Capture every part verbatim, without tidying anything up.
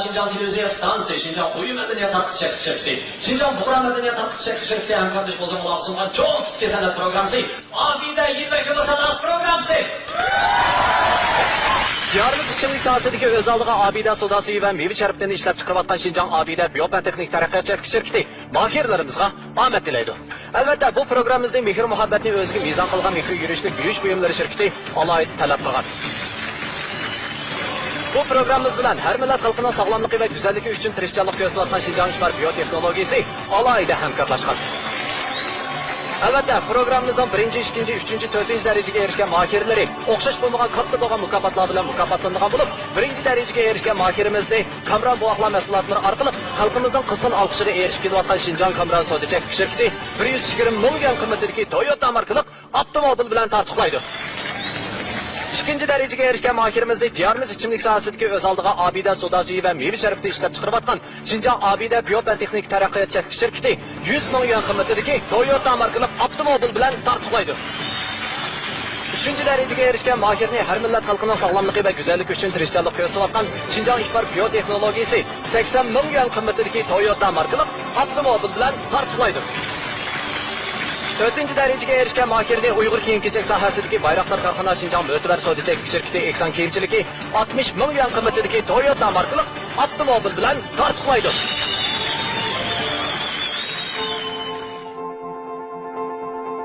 شىنجاڭ تېلېۋىزىيە ئىستانسىسى، شىنجاڭ ئۇيۇ مەدەنىيەت تارقىتىش چەكلىك شىركىتى، شىنجاڭ بۇغرا مەدەنىيەت تارقىتىش چەكلىك شىركىتى ھەمكارلىشىپ ئوزۇڭلارغا سۇنغان چوڭ تىپتىكى سەنئەت پروگراممىسى ئابىدە يىللىق يولى ساداسى پروگراممىسى. دىيارىمىز ئىچىملىك ساھەسىدىكى ئۆز ئالدىغا ئابىدە سودا سۈيى ۋە مېۋە شەربىتىنى ئىشلەپ چىقىرىۋاتقان شىنجاڭ ئابىدە بىيوپەن تېخنىك تەرەققىيات چەكلىك شىركىتى ماھىرلىرىمىزغا ئامەت تىلەيدۇ. ئەلۋەتتە، بۇ پروگراممىمىزنى مېھىر-مۇھەببەتنى ئۆزىگە مىزان قىلغان مېھرى يۈرۈشلۈك يۇيۇش بۇيۇملىرى شىركىتى ئالاھىدە تەلەپ قىلغان. بۇ پروگراممىمىز بىلەن ھەر مىللەت خەلقىنىڭ ساغلاملىقى ۋە گۈزەللىكى ئۈچۈن تىرىشچانلىق كۆرسىتىۋاتقان شىنجاڭ ئىشبار بىيو تېخنولوگىيىسى ئالاھىدە ھەمكارلاشقان. ئەلۋەتتە، پروگراممىمىزنىڭ بىرىنچى، ئىككىنچى، ئۈچىنچى، تۆتىنچى دەرىجىگە ئېرىشكەن ماھىرلىرى ئوخشاش بولمىغان كاتتا بولغان مۇكاپاتلار بىلەن مۇكاپاتلىنىدىغان بولۇپ، بىرىنچى دەرىجىگە ئېرىشكەن ماھىرىمىزنى كامران بوۋاقلار مەھسۇلاتلىرى ئارقىلىق خەلقىمىزنىڭ قىزغىن ئالقىشىغا ئېرىشىپ كېلىۋاتقان شىنجاڭ كامران سودا چەكلىك شىركىتى بىر يۈز يىگىرمە مىڭ يۈەن قىممىتىدىكى تويوتا ماركىلىق ئاپتوموبىل بىلەن تارتۇقلايدۇ. ئىككىنچى دەرىجىگە ئېرىشكەن ماھىرىمىزنى دىيارىمىز ئىچىملىك ساھەسىدىكى ئۆز ئالدىغا ئابىدە سودا سۈيى ۋە مېۋە شەربىتى ئىشلەپ چىقىرىۋاتقان شىنجاڭ ئابىدە بىيو پەن تېخنىك تەرەققىيات چەكلىك شىركىتى يۈز مىڭ يۈەن قىممىتىدىكى تويوتا ماركىلىق ئاپتوموبىل بىلەن تارتۇقلايدۇ. ئۈچىنچى دەرىجىگە ئېرىشكەن ماھىرنى ھەر مىللەت خەلقىنىڭ ساغلاملىقى ۋە گۈزەللىكى ئۈچۈن تىرىشچانلىق كۆرسىتىۋاتقان شىنجاڭ ئىشبار بىيو تېخنولوگىيىسى سەكسەن مىڭ يۈەن قىممىتىدىكى تويوتا ماركىلىق ئاپتوموبىل بىلەن تارتۇقلايدۇ. تۆتىنچى دەرىجىگە ئېرىشكەن ماھىرنى ئۇيغۇر كىيىم-كېچەك ساھەسىدىكى بايراقدار كارخانا شىنجاڭ مۆتىۋەر سودا چەكلىك شىركىتى ئېھسان كىيىمچىلىكى ئاتمىش مىڭ يۈەن قىممىتىدىكى تويوتا ماركىلىق ئاپتوموبىل بىلەن تارتۇقلايدۇ.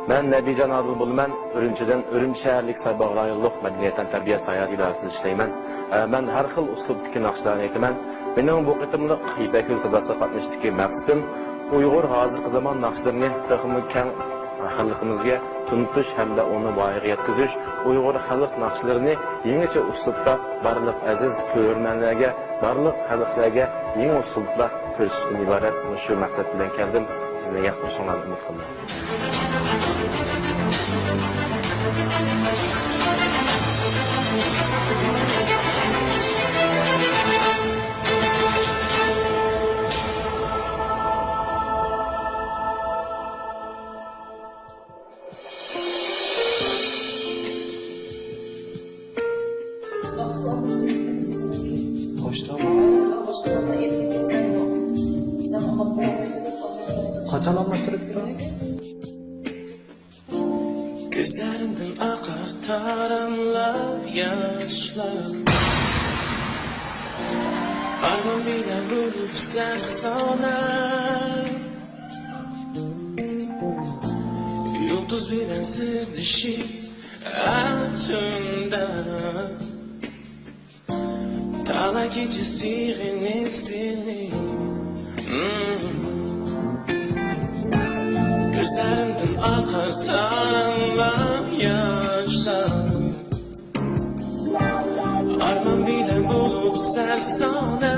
مەن نەبىجان ئادىل بولىمەن، ئۈرۈمچىدىن ئۈرۈمچى شەھەرلىك سايباغ رايونلۇق مەدەنىيەت تەنتەربىيە ساياھەت ئىدارىسىدا ئىشلەيمەن. ئە، مەن ھەر خىل ئۇسلۇبتىكى ناخشىلارنى ئېيتىمەن. مېنىڭ بۇ قېتىملىق يىپەك يولى ساداسىغا قاتنىشىشتىكى مەقسىتىم ئۇيغۇر ھازىرقى زامان ناخشىلىرىنى تېخىمۇ كەڭ خەلقىمىزگە تونۇتۇش ھەمدە ئۇنى ۋايىغا يەتكۈزۈش، ئۇيغۇر خەلق ناخشىلىرىنى يېڭىچە ئۇسلۇبتا بارلىق ئەزىز كۆرۈرمەنلەرگە، بارلىق خەلقلەرگە يېڭى ئۇسلۇبتا كۆرسىتىشتىن ئىبارەت مۇشۇ مەقسەت بىلەن كەلدىم. سىزنى ياقتۇرۇشۇڭلارنى ئۈمىد قىلىمەن. قاچان ئالماشتۇرۇپ تۇرۇڭ؟ كۆزلىرىمدىن ئاقار تاراملاپ ياشلار. ئارمان بىلەن بولۇپ سەرسانە. يۇلتۇز بىلەن سىردىشىپ ھەر تۈندە. تالا كېچە سېغىنىپ سېنى. كۆزلىرىمدىن ئاقار تاراملاپ ياشلار. ئارمان بىلەن بولۇپ سەرسانە.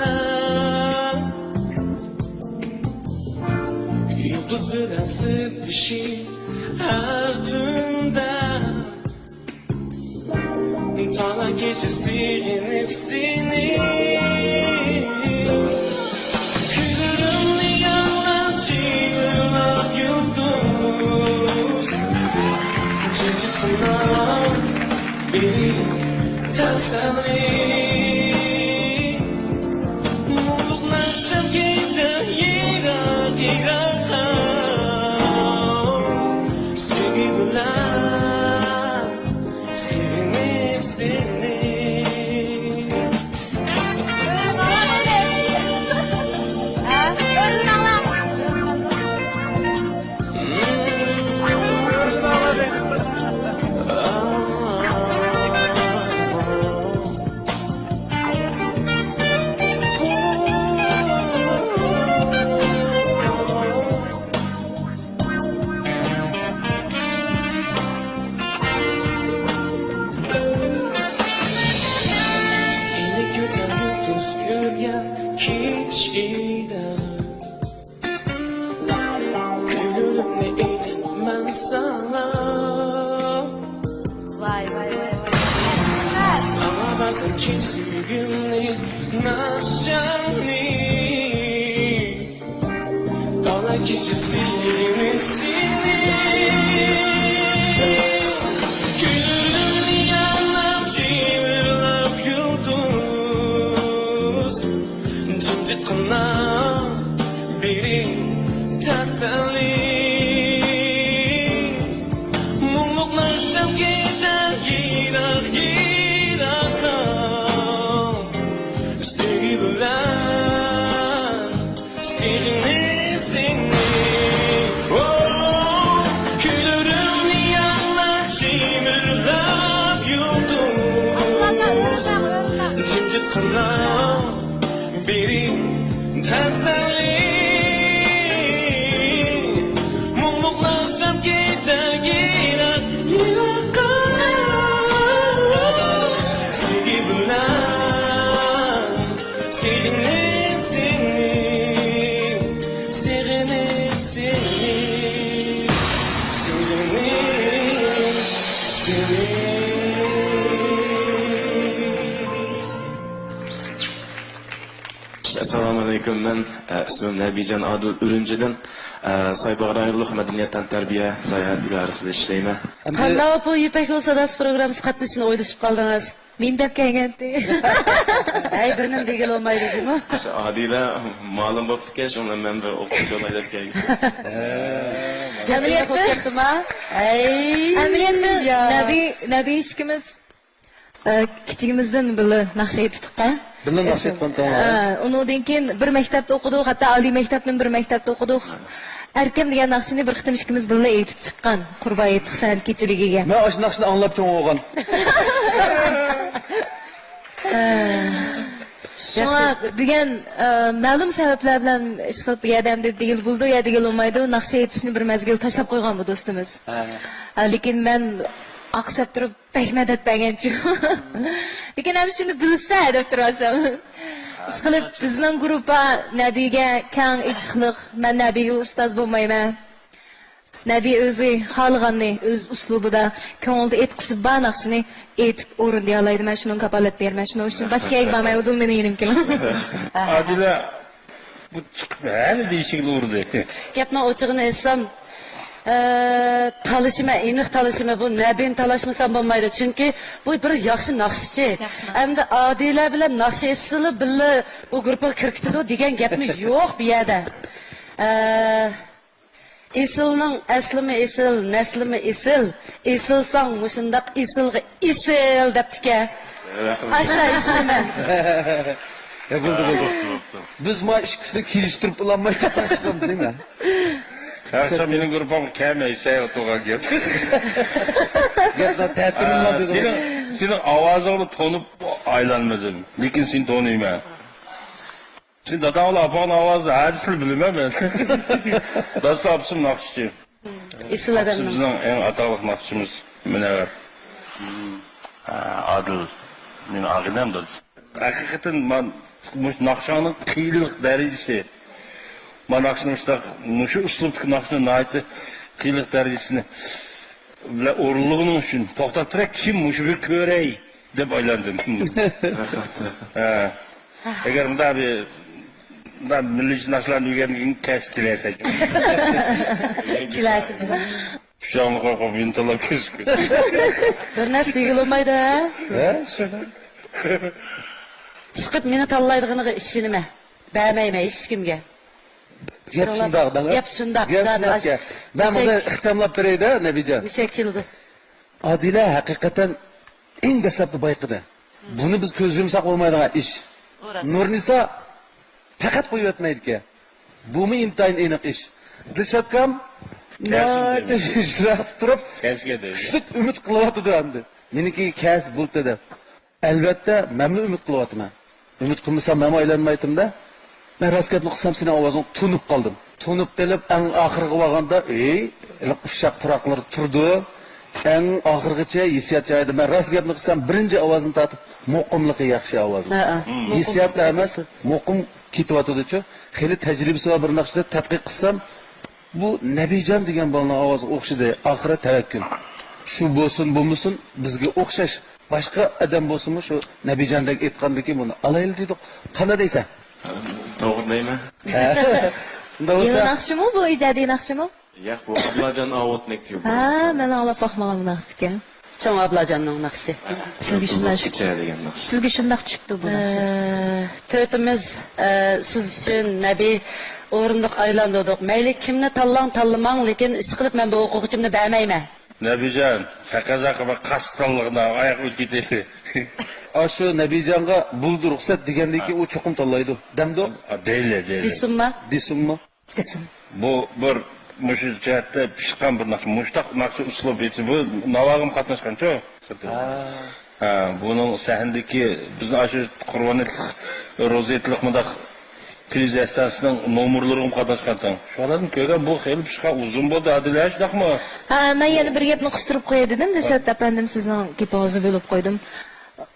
يۇلتۇز بىلەن سىردىشىپ ھەر تۈندە. تالا كېچە سېغىنىپ سېنى. كۈنلىرىمنى ياڭلاپ جىمىرلاپ يۇلتۇز. جىمجىتلىق بىر تەسەللى. مۇڭلۇقلار چۈشۈپ كېتەر يىراق يىراققا. سۆيگۈ بىلەن سېغىنىپ سېنى. سېنى گۈزەل يۇلتۇز كۆرگەن كېچىدە. كۆڭلۈمنى ئېيتىمەن ساڭا. ۋاي، ۋاي، ۋاي، ۋاي. ساڭا بەرسەم چىن سۆيگۈمنى، ناخشامنى. تالا كېچە سېغىنىپ سېنى. كۈنلىرىمنى ياڭلاپ، جىمىرلاپ يۇلتۇز. تەسەللى، مۇڭلۇق ئاخشام كېتەركىنە يىراققا. سۆيگۈ بىلەن سېغىنىپ سېنى، سېغىنىپ سېنى، سېغىنىپ سېنى. ئەسسالامۇ ئەلەيكۇم، مەن، ئە، ئىسمىم نەبىجان ئادىل، ئۈرۈمچىدىن، ئە، سايباغ رايونلۇق مەدەنىيەت تەنتەربىيە ساياھەت ئىدارىسىدا ئىشلەيمەن. قانداق بۇ يىپەك يولى ساداسى پروگراممىسىغا قاتنىشىشنى ئويلىشىپ قالدىڭىز؟ مېنى دەپ كەلگەنتى. ھەي، بىرنېمە دېگىلى بولمايدۇ جۇمۇ. شۇ ئادىلە مالىم بوپتىكەن، شۇڭا مەن بىر ئوقۇتقۇچى بولاي دەپ كەلگەن. ئەمەلىيەتتە، ئەمەلىيەتتە يا. نەبى، نەبى ئىككىمىز، ئە، كىچىكىمىزدىن بىللە ناخشا ئېيتىتتۇق-ھە. بىللە ناخشا ئېيتقان، توغرا. ئە، ئۇنىڭدىن كېيىن بىر مەكتەپتە ئوقۇدۇق، ھەتتا ئالىي مەكتەپتىن بىر مەكتەپتە ئوقۇدۇق. ئەركەم دېگەن ناخشىنى بىر قېتىم ئىككىمىز بىللە ئېيتىپ چىققان، قۇربان ھېيتلىق سەھەر كېچىلىكىگە. مەن ئاشۇ ناخشىنى ئاڭلاپ چوڭ بولغان. شۇڭا بۈگۈن، ئە، مەلۇم سەۋەبلەر بىلەن ئىشقىلىپ يا دەمدە دېگىلى بولىدۇ، يا دېگىلى بولمايدۇ. ناخشا ئېيتىشنى بىر مەزگىل تاشلاپ قويغان بۇ دوستىمىز. ھە. ئە، لېكىن مەن ئاقساپ تۇرۇپ، بەك مەدەت بەرگەنچۇ. لېكىن ھەم شۇنى بىلسە دەپ تۇرۇۋاتسام. ئىشقىلىپ بىزنىڭ گۇرۇپپا نەبىگە كەڭ ئېچىقلىق، مەن نەبىگە ئۇستاز بولمايمەن. نەبى ئۆزى خالىغاننى ئۆز ئۇسلۇبىدا، كۆڭلىدە ئېيتقۇسى بار ناخشىنى ئېيتىپ ئورۇندىيالايدۇ. مەن شۇنىڭغا كاپالەت بېرىمەن. شۇنىڭ ئۈچۈن باشقا يەرگە بارماي، ئۇدۇل مېنىڭ يېنىمغا كېلىڭ. ئادىلە بۇ چىقىپ ھەنە دېيىشىگىلا ئۇردى. گەپنىڭ ئوچۇقىنى ئېيتسام، ئە، تالىشىمەن، ئېنىق تالىشىمەن. بۇ نەبىنى تالاشمىسام بولمايدۇ. چۈنكى بۇ بىر ياخشى ناخشىچى. ياخشى ناخشىچى. ئەمدى ئادىلە بىلەن ناخشا ئېيتسىلا بىللە بۇ گۇرۇپپىغا كىرىپ كېتىدۇ دېگەن گەپمۇ يوق بۇ يەردە. ئە، ئېسىلنىڭ ئەسلىمۇ ئېسىل، نەسلىمۇ ئېسىل. ئېسىلساڭ مۇشۇنداق ئېسىلغا ئېسىل دەپتىكەن. رەھمەت. ئاشتا ئېسىلمەن. يا، بولدى، بولدى. بوپتۇ، بوپتۇ. بىز ما ئىككىسىنى كېلىشتۈرۈپ بولالماي چاتاق چىقامدۇ دەيمەن. ياخشى، مېنىڭ گۇرۇپپامغا كەلمەي، سەي ئوتۇرغان گەپ. گەپنى تەتۈرۈپ، سېنىڭ، سېنىڭ ئاۋازىڭنى تونۇپ ئايلانمىدىم. لېكىن سېنى تونۇيمەن. سېنىڭ داداڭ بىلەن ئاپاڭنىڭ ئاۋازىنى ھەدىسىلا بىلىمەن مەن. دادىسى، ئاپىسىمۇ ناخشىچى. ئېسىل ئاپىسى ئادەمنىڭ. بىزنىڭ ئەڭ ئاتاقلىق ناخشىچىمىز، مۇنەۋۋەر. ھە، ئادىل. مېنىڭ ئاغىنەم دادىسى. ھەقىقەتەن مەن مۇشۇ ناخشاڭنىڭ قىيىنلىق دەرىجىسى، مانا ناخشىنى مۇشۇنداق، مۇشۇ ئۇسلۇبتىكى ناخشىنى ناھايىتى قىيىنلىق دەرىجىسىنى بىلەن ئورۇنلىغىنىڭ ئۈچۈن توختاپ تۇراي، كىم مۇشۇ بىر كۆرەي. دەپ ئايلاندىم. ھە. ئەگەر مۇنداق بىر، مۇنداق مىللىي ناخشىلارنى ئۆگەنگىن كەلسە كېلەرسەن. كېلەرسىز. پۇشاڭنى قويۇپ، قويۇپ، يېنى تاللاپ كېلىسىز. بىر نەرسە دېگىلى بولمايدۇ، ھە؟ ھە؟ چىقىپ مېنى تاللايدىغىنىغا ئىشىنىمەن. بەرمەيمەن ھېچكىمگە. گەپ شۇنداق، دەڭ. گەپ شۇنداق، گەپ زادى شۇنداق ئاش-، گەپ. مەن مۇشەك-، بۇنى ئىخچاملاپ بېرەي-دە، نەبىجان. مۇشەك كېلىدۇ. ئادىلە ھەقىقەتەن ئەڭ دەسلەپتە بايقىدى. بۇنى بىز كۆز يۇمساق بولمايدىغان ئىش. ئۇ راست. نۇرنىسا پەقەت قويۇۋەتمەيدىكەن. بۇمۇ ئىنتايىن ئېنىق ئىش. دىلشاتكام ناھايىتى يىراقتا تۇرۇپ، كۈچلۈك ئۈمىد قىلىۋاتىدۇ ئەمدى. مېنىڭكى كەس بولدى دەپ. ئەلۋەتتە، مەنمۇ ئۈمىد قىلىۋاتىمەن. ئۈمىد قىلمىسام، مەنمۇ ئايلانمايتتىم-دە. مەن راست گەپنى قىلسام، سېنىڭ ئاۋازىڭنى تونۇپ قالدىم. تونۇپ قېلىپ، ئەڭ ئاخىرىغا بارغاندا، ئېي، ھېلىقى ئۇششاق پۇراقلىرى تۇرىدۇ. ئەڭ ئاخىرغىچە ھېسسىيات جايىدا. مەن راست گەپنى قىلسام، بىرىنچى ئاۋازنى تارتىپ، مۇقىملىقى ياخشى ئاۋازنىڭ. ھە، ھە. مۇقىم. ھېسسىياتلا ئەمەس، مۇقىم كېتىۋاتىدۇچۇ. خېلى تەجرىبىسى بار بىر ناخشىدا تەتقىق قىلسام، بۇ نەبىجان دېگەن بالىنىڭ ئاۋازىغا ئوخشىدى. ئاخىرى تەۋەككۈل. شۇ بولسۇن، بولمىسۇن، بىزگە ئوخشاش باشقا ئادەم بولسىمۇ، شۇ نەبىجاندەك ئېيتقاندىكىن بۇنى ئالايلى دېدۇق. قانداق دەيسەن؟ توغرا دەيمەن. ھە. ئۇنداق بولسا، يېڭى ناخشىمۇ بۇ، ئىجادىي ناخشىمۇ؟ ياق، بۇ ئابلاجان ئاۋۇتنىڭكى بۇ. ھە، مەن ئاڭلاپ باقمىغان بۇ ناخشا ئىكەن. چوڭ ئابلاجاننىڭ ناخشىسى. سىزگە شۇنداق چۈشۈپتۇ. دېگەن ناخشا. سىزگە شۇنداق چۈشۈپتۇ بۇ ناخشا. ئە، تۆتىمىز، ئە، سىز ئۈچۈن نەبى ئورۇندۇق ئايلاندۇردۇق. مەيلى كىمنى تاللاڭ، تاللىماڭ، لېكىن ئىشقىلىپ مەن بۇ ئوقۇغۇچىمنى بەرمەيمەن. نەبىجان، تەقەززا قىلماي قاستىلىغىنا ئاياق ئۆتكۈتەيلى. ئاشۇ نەبىجانغا بولدى رۇخسەت دېگەندىن كېيىن ئۇ چوقۇم تاللايدۇ. دەمدۇ؟ دەيلى، دەيلى. دېسۇنما؟ دېسۇنما؟ دېسۇن. بۇ بىر مۇشۇ جەھەتتە پىشقان بىر ناخشا. مۇشتاق ناخشا ئۇسلۇبى. بۇ ناۋاغىمۇ قاتناشقانچۇ؟ ھە. ھە، بۇنىڭ سەھنىدىكى بىزنىڭ ئاشۇ قۇربان ھېيتلىق، روزا ھېيتلىق مۇنداق كرىزىس ئەستانىسىنىڭ نومۇرلىرىغىمۇ قاتناشقانتىڭ. شۇلارنى كۆرگەن بۇ خېلى پىشقان ئۇزۇن بولدى، ئادىل، ھە، شۇنداقمۇ؟ ھە، مەن يەنە بىر گەپنى قىستۇرۇپ قوياي دېدىم، دىلشات ئەپەندىم، سىزنىڭ گېپىڭىزنى بۆلۈپ قويدۇم.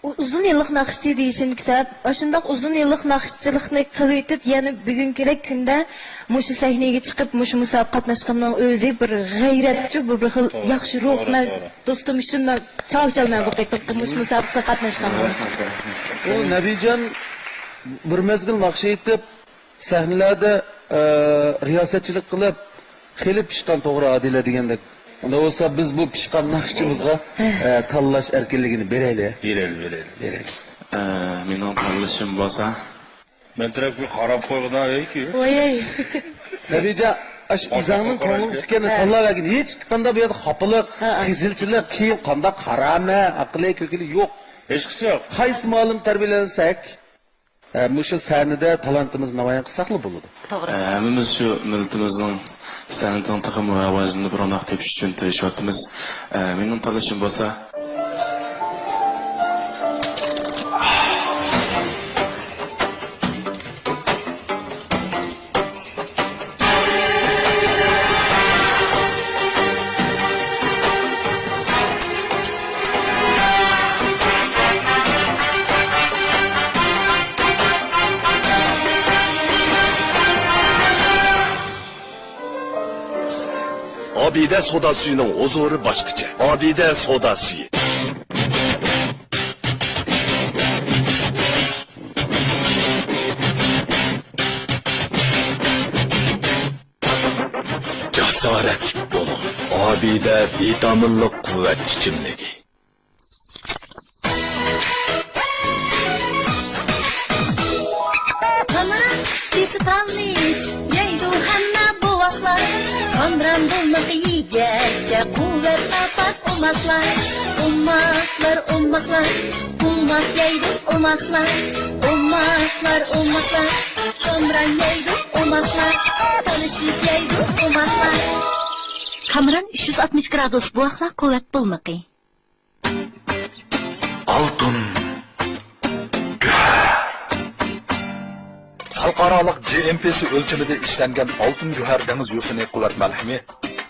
ئۇ-، ئۇزۇن يىللىق ناخشىچى دېيىشىمدىكى سەۋەب، ئاشۇنداق ئۇزۇن يىللىق ناخشىچىلىقنى قىلىۋېتىپ، يەنە بۈگۈنكىدەك كۈندە مۇشۇ سەھنىگە چىقىپ، مۇشۇ مۇسابىقە قاتناشقىنىنىڭ ئۆزى بىر غەيرەتچۇ، بۇ بىر خىل توغرا، ياخشى روھ. توغرا، مەن توغرا. دوستۇم ئۈچۈن مەن چاۋ ئېچەلمەيمەن بۇ قېتىمقى مۇشۇ مۇسابىقىسىگە قاتناشقانغا. ئۇ نەبىجان بىر مەزگىل ناخشا ئېيتىپ، سەھنىلەردە، ئە، رىياسەتچىلىك قىلىپ، خېلى پىشقان توغرا ئادىلە دېگەندەك. ئۇنداق بولسا بىز بۇ پىشقان ناخشىچىمىزغا، ئە، تاللاش ئەركىنلىكىنى بېرەيلى. بېرەيلى، بېرەيلى، بېرەيلى. ئە، مېنىڭ تاللىشىم بولسا، مەن تەرەپكە قاراپ قويغىنا ئەيكى. ۋايەي. نەبىجان، ئاش ئۆزۈڭنىڭ كۆڭلۈڭ تىكەننى تاللاۋەرگىن. ھېچ قانداق بۇ يەردە خاپىلىق، ھە، ھە، قىزىلچىلىق، كېيىن قانداق قارامە، ئەقلى، كۆكلى يوق. ھېچقىسى يوق. قايسى مۇئەللىم تەربىيەلەنسەك، ئە، مۇشۇ سەھنىدە تالانتىمىزنى نامايان قىلساقلا بولىدۇ. توغرا. ئە، ھەممىمىز شۇ مىللىتىمىزنىڭ سەھنىدىن تېخىمۇ راۋاجلىنىپ، روناق تېپىش ئۈچۈن تىرىشىۋاتىمىز. ئە، مېنىڭ تاللىشىم بولسا، ئابىدە سودا سۈيىنىڭ ھۇزۇرى باشقىچە. ئابىدە سودا سۈيى. جاسارەتلىك بولۇڭ. ئابىدە ۋىتامىنلىق قۇۋۋەت ئىچىملىكى. قامران دېسە تالىش يەيدۇ ھەممە بوۋاقلار. قامران بولمىقى يېگەچكە قۇۋۋەت تاپار ئوماقلار. ئوماقلار، ئوماقلار، قوڭغاق يەيدۇ ئوماقلار. ئوماقلار، ئوماقلار، قامران يەيدۇ ئوماقلار. تالىشىپ يەيدۇ ئوماقلار. قامران ئۈچ يۈز ئاتمىش گرادۇس بوۋاقلار قۇۋۋەت بولمىقى. ئالتۇن گۆھەر. خەلقئارالىق جى ئېم پىسى ئۆلچىمىدە ئىشلەنگەن ئالتۇن گۆھەر دېڭىز يوسۇنى قۇۋۋەت مەلھىمى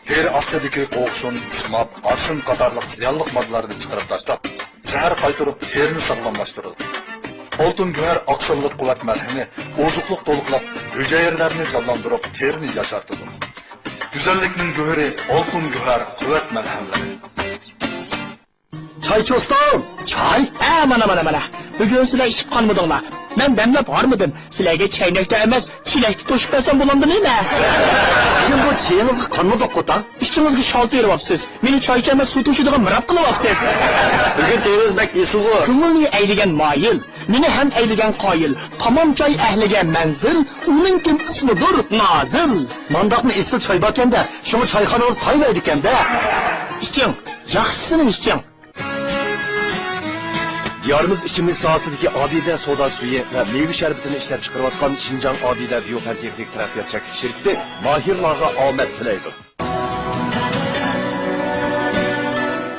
تېرە ئاستىدىكى قوغۇشۇن، سىماب، ئارسېن قاتارلىق زىيانلىق ماددىلارنى چىقىرىپ تاشلاپ، زەھەر قايتۇرۇپ، تېرىنى ساغلاملاشتۇرىدۇ. ئالتۇن گۆھەر ئاقسىللىق قۇۋۋەت مەلھىمى ئوزۇقلۇق تولۇقلاپ، ھۈجەيرىلەرنى جانلاندۇرۇپ، تېرىنى ياشارتىدۇ. گۈزەللىكنىڭ گۆھىرى ئالتۇن گۆھەر قۇۋۋەت مەلھەملىرى. چاي چوستۇم! چاي؟ ھە، مانا، مانا، مانا. بۈگۈن سىلەر ئىچىپ قانمىدىڭلار. مەن دەملەپ ھارمىدىم. سىلەرگە چەينەكتە ئەمەس، چېلەكتە توشۇپ بەرسەم بولامدۇ نېمە؟ بۈگۈن بۇ چېيىڭىزغا قانمىدۇق، قوتان. ئىچىڭىزگە شال تېرىۋاپسىز. مېنى چاي ئىچەلمەس، سۇ توشۇيدىغان مىراب قىلىۋاپسىز. بۈگۈن چېيىڭىز بەك ئېسىلغۇ. كۆڭۈلنى ئەيلىگەن مايىل، مېنى ھەم ئەيلىگەن قايىل. تامام چاي ئەھلىگە مەنزىل، ئۇنىڭ كىم ئىسمىدۇر نازىل. مانداقمۇ ئېسىل چاي باركەندە، شۇڭا چايخانىڭىز قاينايدىكەندە. ئىچىڭ، ياخشىسىنى ئىچىڭ. دىيارىمىز ئىچىملىك ساھەسىدىكى ئابىدە سودا سۈيى ۋە مېۋە شەربىتىنى ئىشلەپچىقىرىۋاتقان شىنجاڭ ئابىدە بىيو پەن تېخنىك تەرەققىيات چەكلىك شىركىتى ماھىرلارغا ئامەت تىلەيدۇ.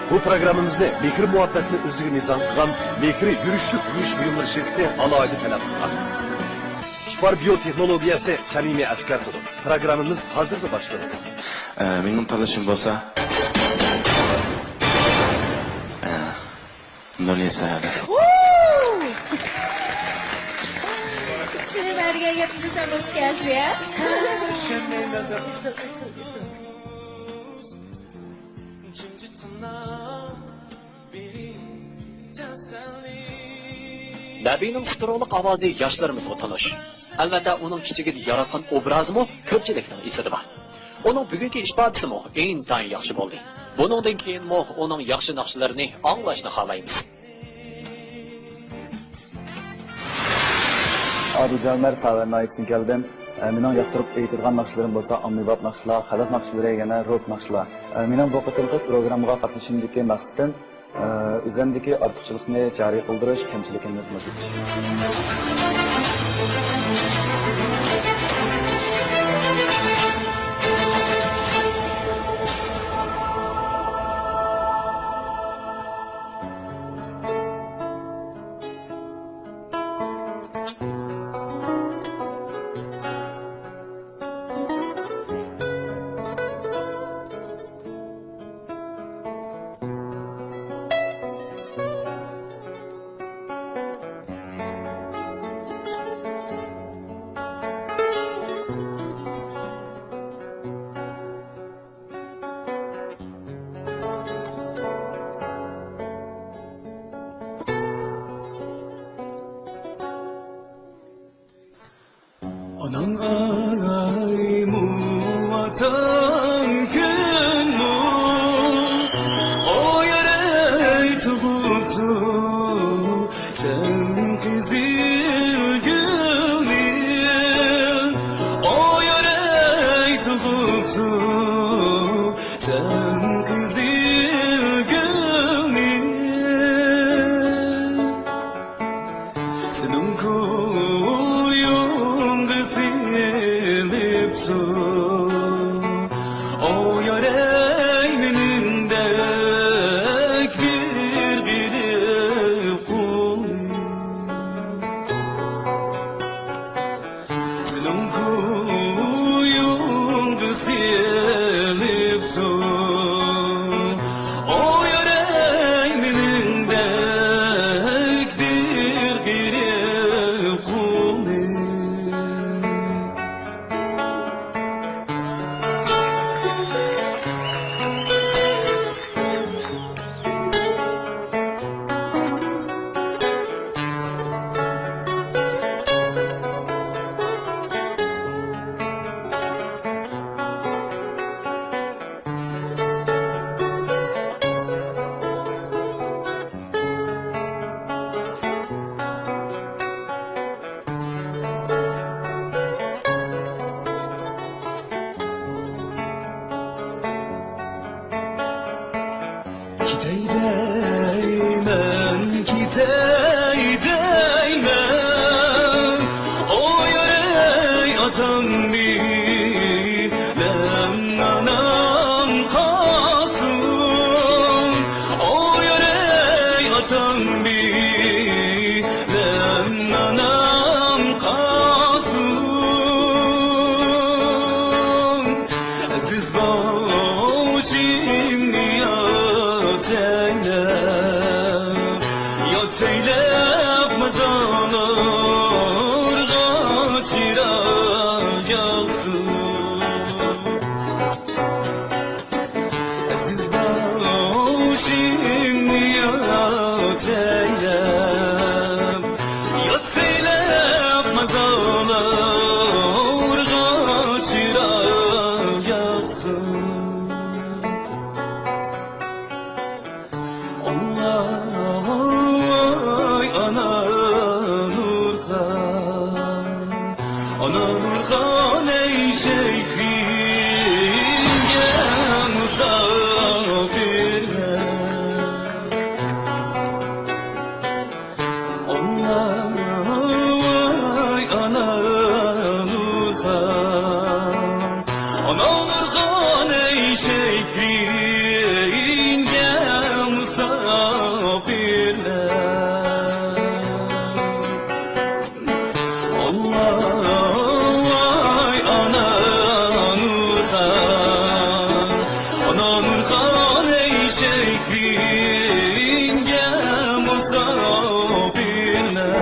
بۇ پروگراممىمىزنى مېھىر مۇھەببەتنى ئۆزىگە مىزان قىلغان مېھىر يۈرۈشلۈك يۇيۇش بۇيۇملىرى شىركىتى ئالاھىدە تەلەپ قىلغان. ئىپار بىيو تېخنولوگىيەسى سەمىمىي ئەسكەرتىدۇ. پروگراممىمىز ھازىرلا باشلىنىدۇ. ئە، مېنىڭ تاللىشىم بولسا، ئە، نۇرنىسا ھەدە. شۇنى بەرگەن گەپنى دېسەم بوپتىكەنسىز يا؟ نەبىنىڭ سترولۇق ئاۋازى ياشلىرىمىزغا تونۇش. ئەلۋەتتە، ئۇنىڭ كىچىكىدە ياراتقان ئوبرازىمۇ كۆپچىلىكنىڭ ئېسىدە بار. ئۇنىڭ بۈگۈنكى ئىپادىسىمۇ ئىنتايىن ياخشى بولدى. بۇنىڭدىن كېيىنمۇ ئۇنىڭ ياخشى ناخشىلىرىنى ئاڭلاشنى خالايمىز. ئادىلجان، مەن ساۋەن ناھىيەسىدىن كەلدىم. ئە، مېنىڭ ياقتۇرۇپ ئېيتىدىغان ناخشىلىرىم بولسا ئاممىباب ناخشىلار، خەلق ناخشىلىرى، يەنە روك ناخشىلار. ئە، مېنىڭ بۇ قېتىمقى پروگراممىغا قاتنىشىشىمدىكى مەقسىتىم، ئە، ئۆزۈمدىكى ئارتۇقچىلىقنى جارى قىلدۇرۇش، كەمچىلىكىمنى تۈزىتىش. ئايمۇ، ئاتاڭ كۈنمۇ، ئۇ يەر ئەي تۇغۇپتۇ سەن قىزىل گۈلنى، ئۇ يەر ئەي تۇغۇپتۇ سەن قىزىل گۈلنى. سېنىڭ كويۇڭغا سېلىپسۇ، ئوياراي مېنىڭدەك بىر غېرىب قۇلنى. سېنىڭ كويۇڭغا سېلىپسۇ، ئوياراي مېنىڭدەك بىر غېرىب قۇلنى. كېتەي دەيمەن، كېتەي دەيمەن، ئوياراي ئاتاڭ بىلەن ئاناڭ قالسۇن، ئوياراي ئاتاڭ بىلەن ئاناڭ قالسۇن. ئەزىز بوشۇمنى ياد ئەيلەپ، ياد ئەيلەپ مازارلارغا چىراغ ياقسۇن. ئەزىز بوشۇمنى ياد ئەيلەپ، ياد ئەيلەپ مازارلارغا چىراغ ياقسۇن. ئاللا، ئاي ئانا نۇرخان، ئانا نۇرخان، ئەي شەھرىمگە مۇساپىرمەن. ئاللا، ئاي ئانا نۇرخان، ئانا نۇرخان، ئەي شەھرىمگە مۇساپىرمەن. ئاللا، ئاي ئانا نۇرخان، ئانا نۇرخان، ئەي شەھرىمگە مۇساپىرمەن.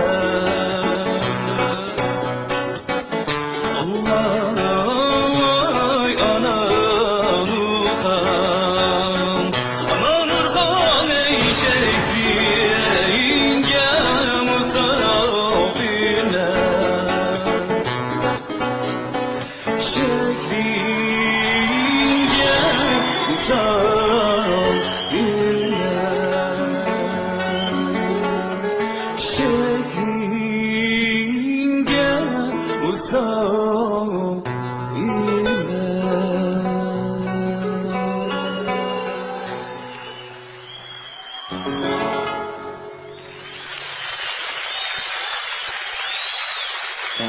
ئاللا، ئاي ئانا نۇرخان، ئانا نۇرخان، ئەي شەھرىمگە مۇساپىرمەن. شەھرىمگە مۇساپىرمەن. شەھرىمگە مۇساپىرمەن.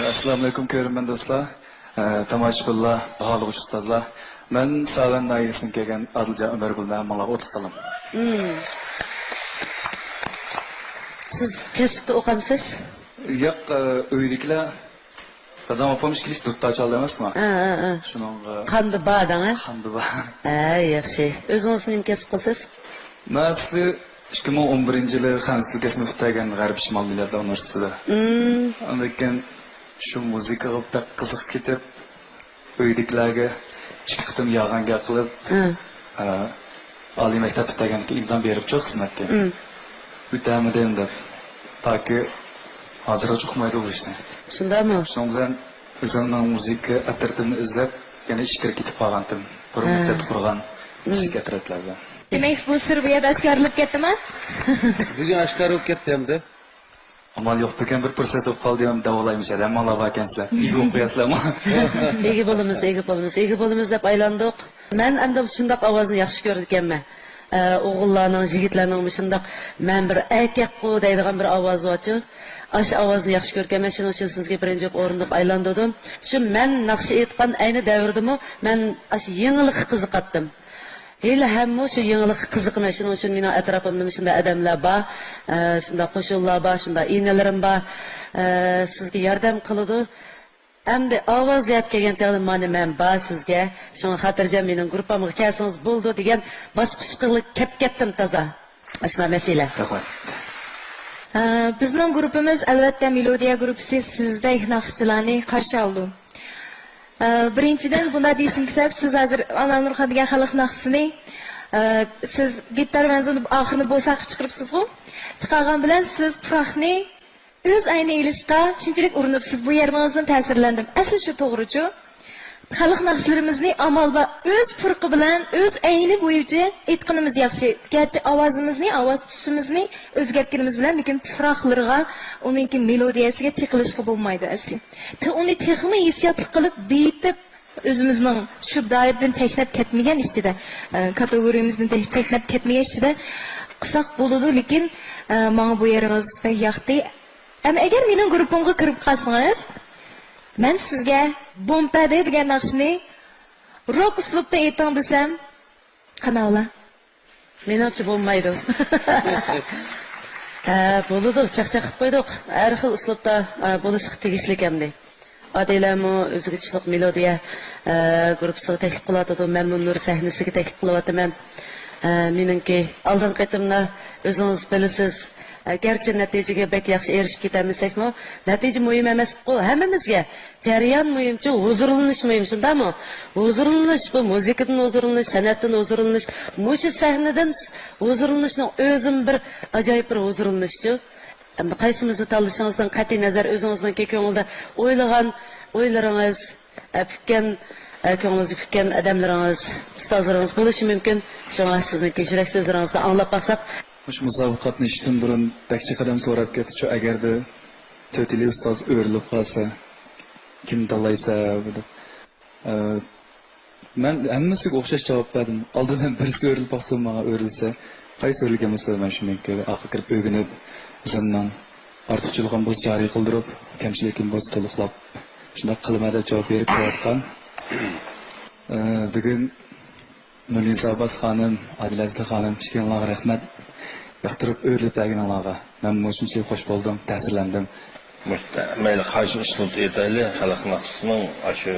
ئەسسالامۇئەلەيكۇم، كۆرۈرمەن دوستلار، ئە، تاماشىبىنلار، باھالىغۇچى ئۇستازلار. مەن ساۋەن ناھىيەسىدىن كەلگەن ئادىلجان ئۆمەرگۈل، مەن ھەممىڭلارغا ئوتلۇق سالام. مم. سىز كەسىپتە ئوقامسىز؟ ياق، ئە، ئۆيدىكىلەر، دادام ئاپام ئىككىلىسى دۇتار چالىدۇ ئەمەسمۇ؟ ھە، ھە، ھە. شۇنىڭغا قاندا بار دەڭ، ھە؟ قاندا بار. ھە، ياخشى. ئۆزىڭىز نېمە كەسىپ قىلىسىز؟ مەن ئەسلى ئىككى مىڭ ئون بىرىنچى يىلى خەنزۇ تىل كەسپىنى پۈتتۈرگەن غەربىي شىمال مىللەتلەر ئۇنىۋېرسىتېتىدا. مم. ئاندىن كېيىن شۇ مۇزىكىغا بەك قىزىقىپ كېتىپ، ئۆيدىكىلەرگە ئىككى قېتىم يالغان گەپ قىلىپ، ھە. ئە، ئالىي مەكتەپ پۈتتۈرگەندىن كېيىن ئىمتىھان بېرىپچۇ خىزمەتكە. مم. ئۆتەلمىدىم دەپ. تاكى ھازىرغىچە ئۇقمايدۇ بۇ ئىشنى. شۇنداقمۇ؟ شۇنىڭ بىلەن ئۆزۈمنىڭ مۇزىكا ئەترىتىمنى ئىزدەپ، يەنە ئىچكىرى كېتىپ قالغانتىم. بۇرۇن ھە. مەكتەپتە قۇرغان مۇزىكا ئەترەتلەردە. دېمەك، بۇ سىر بۇ يەردە ئاشكارىلىنىپ كەتتىما؟ بۈگۈن ئاشكارا بولۇپ كەتتى ئەمدى. ئامال يوق، بۈگۈن بىر پۇرسەت بولۇپ قالدى، ھەم دەۋالايمىش، ھەممىڭلار باركەنسىلەر. ئىگە بولۇپ قوياسىلەرمۇ؟ ئىگە بولىمىز، ئىگە بولىمىز، ئىگە بولىمىز دەپ ئايلاندۇق. مەن ئەمدى شۇنداق ئاۋازنى ياخشى كۆرىدىكەنمەن. ئە، ئوغۇللارنىڭ، يىگىتلەرنىڭ مۇشۇنداق، مەن بىر ئەركەكقۇ دەيدىغان بىر ئاۋازى بارچۇ. ئاشۇ ئاۋازنى ياخشى كۆركەنمەن، شۇنىڭ ئۈچۈن سىزگە بىرىنچى بولۇپ ئورۇندۇق ئايلاندۇردۇم. شۇ مەن ناخشا ئېيتقان ئەينى دەۋردىمۇ مەن ئاشۇ يېڭىلىققا قىزىقاتتىم. ھېلىھەممۇ شۇ يېڭىلىققا قىزىقىمەن، شۇنىڭ ئۈچۈن مېنىڭ ئەتراپىمدا مۇشۇنداق ئادەملەر بار، ئە، شۇنداق قوشۇنلار بار، شۇنداق ئىنىلىرىم بار، ئە، سىزگە ياردەم قىلىدۇ. ئەمدى ئاۋاز ياد كەلگەن چاغدا مانا مەن بار سىزگە. شۇڭا خاتىرجەم مېنىڭ گۇرۇپپامغا كەلسىڭىز بولىدۇ دېگەن باسقۇچقا كەپ كەتتىم تازا. ئاشۇنداق مەسىلە. رەھمەت. ئە، بىزنىڭ گۇرۇپپىمىز، ئەلۋەتتە، مېلودىيە گۇرۇپپىسى سىزدەك ناخشىچىلارنى قارشى ئالىدۇ. ئە، بىرىنچىدىن، بۇنداق دېيىشىمگە سەۋەب، سىز ھازىر ئالامنۇرخان دېگەن خەلق ناخشىسىنى، ئە، سىز گىتار مەنزۇلنى ئاخىرىنى بوساققا چىقىرىپسىزغۇ؟ چىقارغان بىلەن سىز پۇراقنى ئۆز ئەينى ئېلىشقا شۇنچىلىك ئۇرۇنۇپسىز، بۇ يېرىڭىزدىن تەسىرلەندىم. ئەسلى شۇ توغرىچۇ. خەلق ناخشىلىرىمىزنى ئامال بار ئۆز پۇرىقى بىلەن، ئۆز ئەينى بويىچە ئېيتقىنىمىز ياخشى. گەرچە ئاۋازىمىزنى، ئاۋاز تۈسىمىزنى ئۆزگەرتكىنىمىز بىلەن، لېكىن پۇراقلىرىغا، ئۇنىڭكى مېلودىيەسىگە چېقىلىشقا بولمايدۇ ئەسلى. تە-، ئۇنى تېخىمۇ ھېسسىياتلىق قىلىپ، بېيىتىپ، ئۆزىمىزنىڭ شۇ دائىرىدىن چەكنەپ كەتمىگەن ئىچىدە، ئە، كاتېگورىيىمىزدىن تە-، چەكنەپ كەتمىگەن ئىچىدە قىلساق بولىدۇ، لېكىن، ئە، ماڭا بۇ يېرىڭىز بەك ياقتى. ئەمما ئەگەر مېنىڭ گۇرۇپپامغا كىرىپ قالسىڭىز، مەن سىزگە بومپەدە دېگەن ناخشىنى روك ئۇسلۇبتا ئېيتىڭ دېسەم، قانداق بولا؟ مېنىڭچە بولمايدۇ. ھە، بولىدۇ، چاقچاق قىلىپ قويدۇق. ھەر خىل ئۇسلۇبتا، ئە، بولۇشقا تېگىشلىك ئەمدى. ئادىلەمۇ ئۆزىگە چىشلىق مېلودىيە، ئە، گۇرۇپپىسىغا تەكلىپ قىلىۋاتىدۇ، مەنمۇ نۇر سەھنىسىگە تەكلىپ قىلىۋاتىمەن. ئە، مېنىڭكى ئالدىنقى قېتىمدا ئۆزىڭىز بىلىسىز، ئە، گەرچە نەتىجىگە بەك ياخشى ئېرىشىپ كېتەلمىسەكمۇ، نەتىجە مۇھىم ئەمەسقۇ، ھەممىمىزگە. جەريان مۇھىمچۇ، ھۇزۇرلىنىش مۇھىم، شۇنداقمۇ؟ ھۇزۇرلىنىش، بۇ مۇزىكىدىن ھۇزۇرلىنىش، سەنئەتتىن ھۇزۇرلىنىش، مۇشۇ سەھنىدىن ھۇزۇرلىنىشنىڭ ئۆزىمۇ بىر ئاجايىپ بىر ھۇزۇرلىنىشچۇ. ئەمدى قايسىمىزنى تاللىشىڭىزدىن قەتئىينەزەر، ئۆزىڭىزنىڭكى كۆڭلىدە ئويلىغان ئويلىرىڭىز، ئە، پۈككەن، ئە، كۆڭلىڭىزگە پۈككەن ئادەملىرىڭىز، ئۇستازلىرىڭىز بولۇشى مۇمكىن. شۇڭا سىزنىڭكى يۈرەك سۆزلىرىڭىزنى ئاڭلاپ باقساق. مۇشۇ مۇسابىقە قاتنىشىشتىن بۇرۇن بەك جىق ئادەم سوراپ كەتتىچۇ، ئەگەردە تۆت ئىلى ئۇستاز ئۆرۈلۈپ قالسا، كىمنى تاللايسەن دەپ. ئە، مەن ھەممىسىگە ئوخشاش جاۋاب بەردىم. ئالدى بىلەن بىرسى ئۆرۈلۈپ باقسۇن، ماڭا ئۆرۈلسە، قايسى ئۆرۈلگەن بولسا، مەن شۇنىڭكى ئارقىغا كىرىپ ئۆگىنىپ، ئۆزۈمنىڭ ئارتۇقچىلىقىم بولسا جارى قىلدۇرۇپ، كەمچىلىكىم بولسا تولۇقلاپ، شۇنداق قىلىمەن دەپ جاۋاب بېرىپ كېلىۋاتقان. ئە، بۈگۈن نۇرنىسا ئابباس خانىم، ئادىلە ئەزىزلىك خانىم، ئىككىڭلارغا رەھمەت. ياقتۇرۇپ ئۆرۈلۈپ بەرگىنىڭلارغا مەنمۇ شۇنچىلىك خوش بولدۇم، تەسىرلەندىم. مۇشت-، مەيلى قايسى ئۇسلۇبتا ئېيتايلى، خەلق ناخشىسىنىڭ ئاشۇ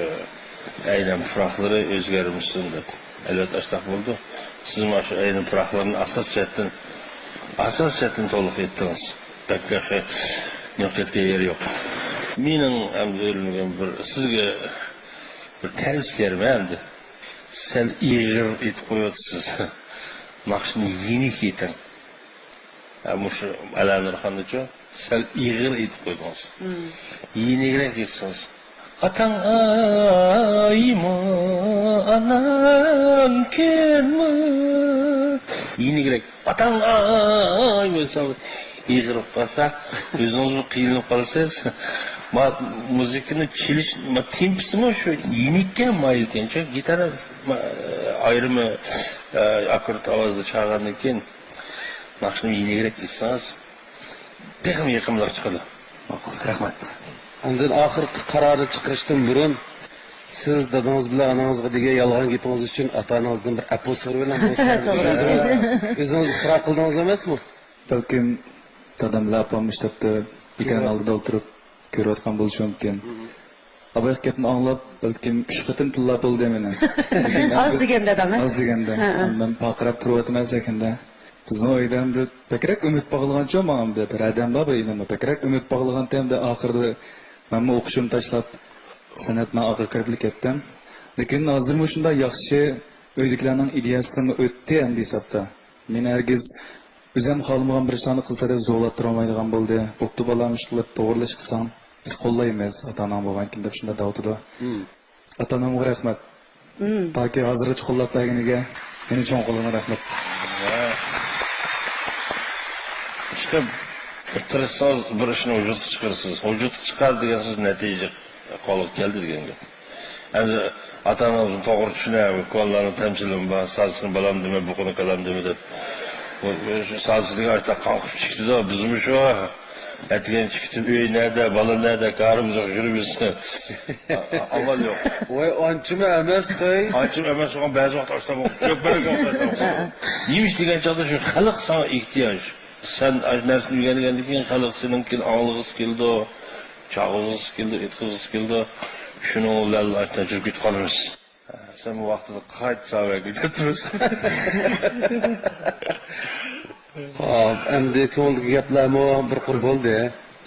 ئەينەن پۇراقلىرى ئۆزگەرمىسۇن دەپ. ئەلۋەتتە، ئاشۇنداق بولىدۇ. سىزمۇ ئاشۇ ئەينەن پۇراقلىرىنى ئاساس جەھەتتىن، ئاساس جەھەتتىن تولۇق ئېيتتىڭىز. بەك ياخشى. نۇقتا يەتكەن يېرى يوق. مېنىڭ ئەمدى ئۆرۈلگەن بىر سىزگە بىر تەۋسىيەم ئەمدى. سەل ئېغىر ئېيتىپ قويۇۋاتىسىز. ناخشىنى يېنىك ئېيتىڭ. ھە، مۇشۇ ئەلەنۇرخاندىچۇ سەل ئېغىر ئېيتىپ قويدىڭىز. يېنىكرەك ئېيتسىڭىز. ئاتاڭ ئايمۇ، ئاناڭ كۈنمۇ. يېنىكرەك. ئاتاڭ ئايمۇ دېسەڭ، ئېغىر بولۇپ قالسا، ئۆزىڭىزمۇ قىينىلىپ قالىسىز. ما-، مۇزىكىنى چېلىش، ما-، تېمپىسىمۇ شۇ يېنىككە مايىلكەنچۇ. گىتارا، ما-، ئايرىمى، ئاككورد ئاۋازدا چالغاندىن كېيىن، ناخشىنى يېنىكرەك ئېيتسىڭىز، تېخىمۇ يېقىملىق چىقىدۇ. ماقۇل، رەھمەت. ئاندىن ئاخىرقى قارارنى چىقىرىشتىن بۇرۇن، سىز دادىڭىز بىلەن ئانىڭىزغا دېگەن يالغان گېپىڭىز ئۈچۈن ئاتا-ئانىڭىزدىن بىر ئەپۇ سورىۋېلىڭ، بولسا. توغرا. ئۆزىڭىز، ئۆزىڭىز ئىقرار قىلدىڭىز ئەمەسمۇ؟ بەلكىم دادام بىلەن ئاپام مۇشۇ تاپتا ئېكران ئالدىدا ئولتۇرۇپ كۆرۈۋاتقان بولۇشى مۇمكىن. ئابايقى گەپنى ئاڭلاپ، بەلكىم ئۈچ قېتىم تىللاپ بولدى مېنى. ئاز دېگەندە داڭا. ئاز دېگەندە. ھە، ھە. مەن پارقىراپ تۇرۇۋاتىمەن سەھنىدە. بىزنىڭ ئۆيدە ئەمدى بەكرەك ئۈمىد باغلىغانچۇ ماڭا ئەمدى. بىر ئادەم بار، بىر ئىنىم بار. بەكرەك ئۈمىد باغلىغانتى ئەمدى ئاخىرىدا مەنمۇ ئوقۇشۇمنى تاشلاپ، سەنئەتنىڭ ئاغا كىرىپ كەتتىم. لېكىن ھازىرمۇ شۇنداق ياخشى ئۆيدىكىلەرنىڭ ئىدىيەسىدىنمۇ ئۆتتى ئەمدى ھېسابتا. مېنى ھەرگىز ئۆزۈم خالىمىغان بىر ئىشلارنى قىلسا دەپ زورلاپ تۇرالمايدىغان بولدى. بوپتۇ بالام، ئىشقىلىپ توغرىلىش قىلساڭ. بىز قوللايمىز، ئاتا-ئاناڭ بولغانكىن دەپ شۇنداق دەۋاتىدۇ. ئاتا-ئانامغا رەھمەت. تاكى ھازىرغىچە قوللاپ بەرگىنىگە يەنە چوڭ قوللىرىڭغا رەھمەت. ئىشقىلىپ، تىرىشسىڭىز، بىر ئىشنى ۋۇجۇدقا چىقىرىسىز. ۋۇجۇدقا چىقار دېگەن سۆز نەتىجە قولغا كەلدى دېگەن گەپ. ئەمدى ئاتا-ئانىڭىزنى توغرا چۈشىنە، كونىلارنىڭ تەمسىلىمۇ بار، سازىسىنى بالام دېمە، بۇقىنى كالام دېمە دەپ. بۇ، بۇ سازىسىدىكى ئاشتا قاڭقىپ چىقىدۇ، بىزمۇ شۇ. ئەتىگەن چىقىپ ئۆي نەدە، بالا نەدە، كارىمىز يوق، يۈرىمىز. ئامال يوق. ۋاي، ئانچىمۇ ئەمەس، قوي. ئانچىمۇ ئەمەس، بەزى ۋاقىت ئاشتا كۆپ بەرگەن. نېمە ئىش دېگەن چاغدا شۇ خەلق ساڭا ئېھتىياج. سەن ئاشۇ نەرسىنى ئۆگەنگەندىن كېيىن خەلق سېنىڭكىنى ئاڭلىغۇسى كېلىدۇ، چاقىرغۇسى كېلىدۇ، ئېيتقۇزغۇسى كېلىدۇ. شۇنىڭ بىلەن ئاشۇنداق يۈرۈپ كېتىپ قالىمىز. سەن بۇ ۋاقتىدا قايتا ساۋەگە كېتىپتۇرسەن. خوپ، ئەمدى كۆڭۈلدىكى گەپلەرمۇ بىر قۇر بولدى.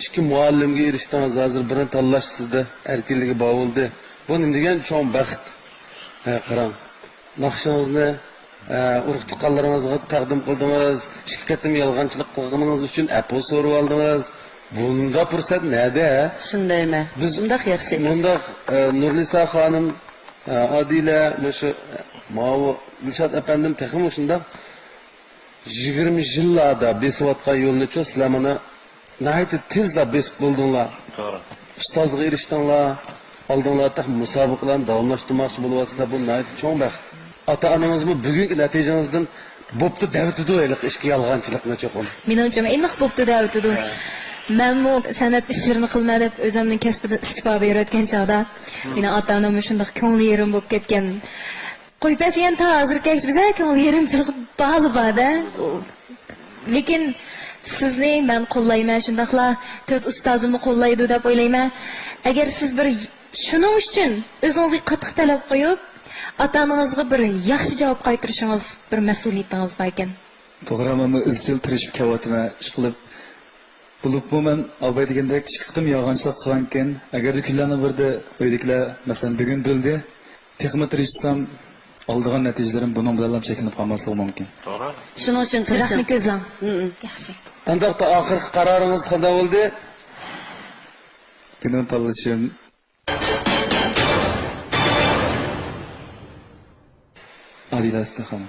ئىككى مۇئەللىمگە ئېرىشتىڭىز، ھازىر بىرنى تاللاش سىزدە ئەركىنلىكى بار بولدى. بۇ نېمە دېگەن چوڭ بەخت. ھە، قاراڭ. ناخشىڭىزنى، ئە، ئۇرۇق-تۇغقانلىرىڭىزغا تەقدىم قىلدىڭىز. ئىككى قېتىم يالغانچىلىق قىلغىنىڭىز ئۈچۈن ئەپۇ سورىۋالدىڭىز. بۇنداق پۇرسەت نەدە؟ شۇندايمەن. بىز مۇنداق ياخشى. مۇنداق، ئە، نۇرنىسا خانىم، ئە، ئادىلە، مۇشۇ، ئە، ماۋۇ دىلشات ئەپەندىم تېخىمۇ شۇنداق يىگىرمە يىللاردا بېسىۋاتقان يولنىچۇ سىلەر مانا ناھايىتى تېزلا بېسىپ بولدۇڭلار. توغرا. ئۇستازغا ئېرىشتىڭلار، ئالدىڭلار تېخى مۇسابىقىلەرنى داۋاملاشتۇرماقچى بولۇۋاتىسىلەر، بۇ ناھايىتى چوڭ بەخت. ئاتا-ئانىڭىزمۇ بۈگۈنكى نەتىجىڭىزدىن بوپتۇ دەۋېتىدۇ ھېلىقى ئىككى يالغانچىلىقنى چوقۇم. مېنىڭچە ئېنىق بوپتۇ دەۋېتىدۇ. ھە. مەنمۇ سەنئەت ئىشلىرىنى قىلىمەن دەپ ئۆزۈمنىڭ كەسپىدىن ئىستېپا بېرىۋەتكەن چاغدا، مېنىڭ ئاتا-ئاناممۇ شۇنداق كۆڭلى يېرىم بولۇپ كەتكەن. قويۇپ بەرسە يەنە تا ھازىرغىچە بىزە كۆڭۈل يېرىمچىلىق بالى بار-دە. لېكىن سىزنى مەن قوللايمەن، شۇنداقلا تۆت ئۇستازىممۇ قوللايدۇ دەپ ئويلايمەن. ئەگەر سىز بىر شۇنىڭ ئۈچۈن ئۆزىڭىزگە قاتتىق تەلەپ قويۇپ، ئاتا-ئانىڭىزغا بىر ياخشى جاۋاب قايتۇرۇشىڭىز بىر مەسئۇلىيىتىڭىز باركەن. توغرا، مەنمۇ ئىزچىل تىرىشىپ كېلىۋاتىمەن، ئىشقىلىپ. بولۇپمۇ مەن ئاباي دېگەندەك ئىككى قېتىم يالغانچىلىق قىلغانكەن، ئەگەردە كۈنلەرنىڭ بىرىدە ئۆيدىكىلەر، مەسىلەن، بۈگۈن بىلدى، تېخىمۇ تىرىشسام، ئالىدىغان نەتىجىلىرىم بۇنىڭ بىلەنلا چەكلىنىپ قالماسلىقى مۇمكىن. توغرا. شۇنىڭ ئۈچۈن چىراغنى تىرىشىڭ. كۆزلەڭ. مم. ياخشى. ئانداقتا ئاخىرقى قارارىڭىز قانداق بولدى؟ بۇنى تاللىشىم. ئادىلە ئىستىخانە.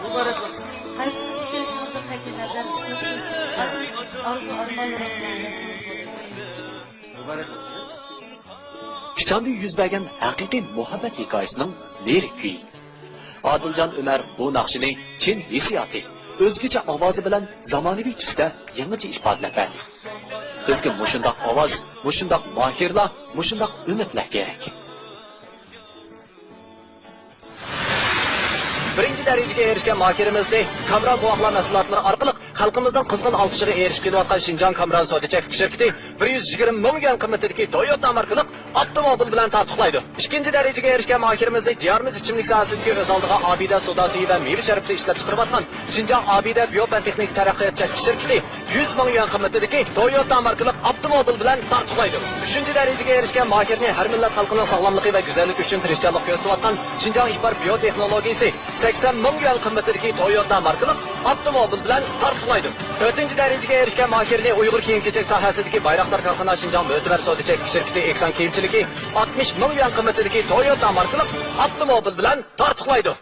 مۇبارەك بولسۇن. قايسى كېلىشىڭىزدىن قەتئىينەزەر، ئىشلىرىڭىز ئارزۇ ئارمانلىرىڭىزنى ئەمەسىڭىز بولىدۇ. مۇبارەك بولسۇن. پىچاندا يۈز بەرگەن ھەقىقىي مۇھەببەت ھېكايىسىنىڭ لىرىك كۈيى. ئادىلجان ئۆمەر بۇ ناخشىنى چىن ھېسسىياتى، ئۆزگىچە ئاۋازى بىلەن زامانىۋى تۈستە يېڭىچە ئىپادىلەپ بەردى. بىزگە مۇشۇنداق ئاۋاز، مۇشۇنداق ماھىرلار، مۇشۇنداق ئۈمىدلەر كېرەك. بىرىنچى دەرىجىگە ئېرىشكەن ماھىرىمىزنى كامران بوۋاقلار مەھسۇلاتلىرى ئارقىلىق خەلقىمىزنىڭ قىزغىن ئالقىشىغا ئېرىشىپ كېلىۋاتقان شىنجاڭ كامران سودا چەكلىك شىركىتى بىر يۈز يىگىرمە مىڭ يۈەن قىممىتىدىكى تويوتا ماركىلىق ئاپتوموبىل بىلەن تارتۇقلايدۇ. ئىككىنچى دەرىجىگە ئېرىشكەن ماھىرىمىزنى دىيارىمىز ئىچىملىك ساھەسىدىكى ئۆز ئالدىغا ئابىدە سودا سۈيى ۋە مېۋە شەربىتى ئىشلەپچىقىرىۋاتقان شىنجاڭ ئابىدە بىيو پەن تېخنىكا تەرەققىيات چەكلىك شىركىتى يۈز مىڭ يۈەن قىممىتىدىكى تويوتا ماركىلىق ئاپتوموبىل بىلەن تارتۇقلايدۇ. ئۈچىنچى دەرىجىگە ئېرىشكەن ماھىرنى ھەر مىللەت خەلقىنىڭ ساغلاملىقى ۋە گۈزەللىكى ئۈچۈن تىرىشچانلىق كۆرسىتىۋاتقان شىنجاڭ ئىپار بىيو تېخنولوگىيىسى سەكسەن مىڭ يۈەن قىممىتىدىكى تويوتا ماركىلىق ئاپتوموبىل بىلەن تارتۇقلايدۇ. تۆتىنچى دەرىجىگە ئېرىشكەن ماھىرنى ئۇيغۇر كىيىم-كېچەك ساھەسىدىكى بايراقدار كارخانا شىنجاڭ مۆتىبەر سودا چەكلىك شىركىتى ئېكسان كىيىمچىلىكى ئاتمىش مىڭ يۈەن قىممىتىدىكى تويوتا ماركىلىق ئاپتوموبىل بىلەن تارتۇقلايدۇ.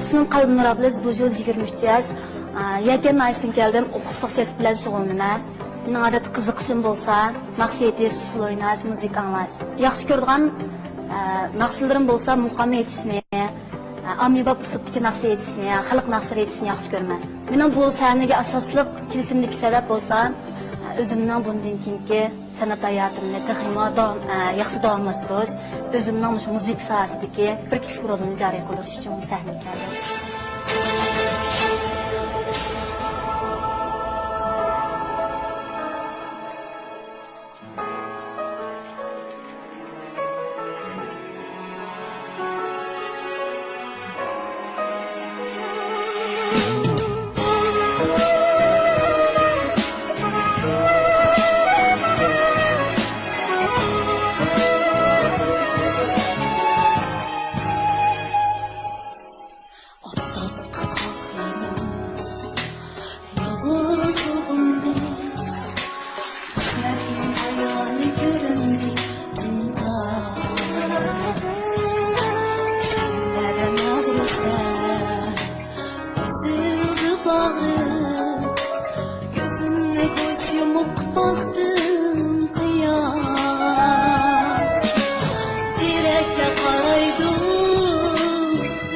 ئىسمىم قەلبىنۇر ئابلىز، بۇ يىل يىگىرمە ئۈچ ياش. ئا، يەكەن ناھىيەسىدىن كەلدىم، ئوقۇتقۇچىلىق كەسىپ بىلەن شۇغۇللىنىمەن. مېنىڭ ئادەتتە قىزىقىشىم بولسا، ناخشا ئېيتىش، ئۇسسۇل ئويناش، مۇزىكا ئاڭلاش. ياخشى كۆرىدىغان، ئا، ناخشىلىرىم بولسا مۇقام ئېيتىشنى، ئا، ئاممىباب ئۇسلۇبتىكى ناخشا ئېيتىشنى، خەلق ناخشىلىرى ئېيتىشنى ياخشى كۆرىمەن. مېنىڭ بۇ سەھنىگە ئاساسلىق كېلىشىمدىكى سەۋەب بولسا، ئا، ئۆزۈمنىڭ بۇندىن كېيىنكى سەنئەت ھاياتىمنى تېخىمۇ داۋام، ئە، ياخشى داۋاملاشتۇرۇش، ئۆزۈمنىڭ مۇشۇ مۇزىكا ساھەسىدىكى بىر كىشىلىك رولۇمنى جارى قىلدۇرۇش ئۈچۈن بۇ سەھنىگە كەلدىم.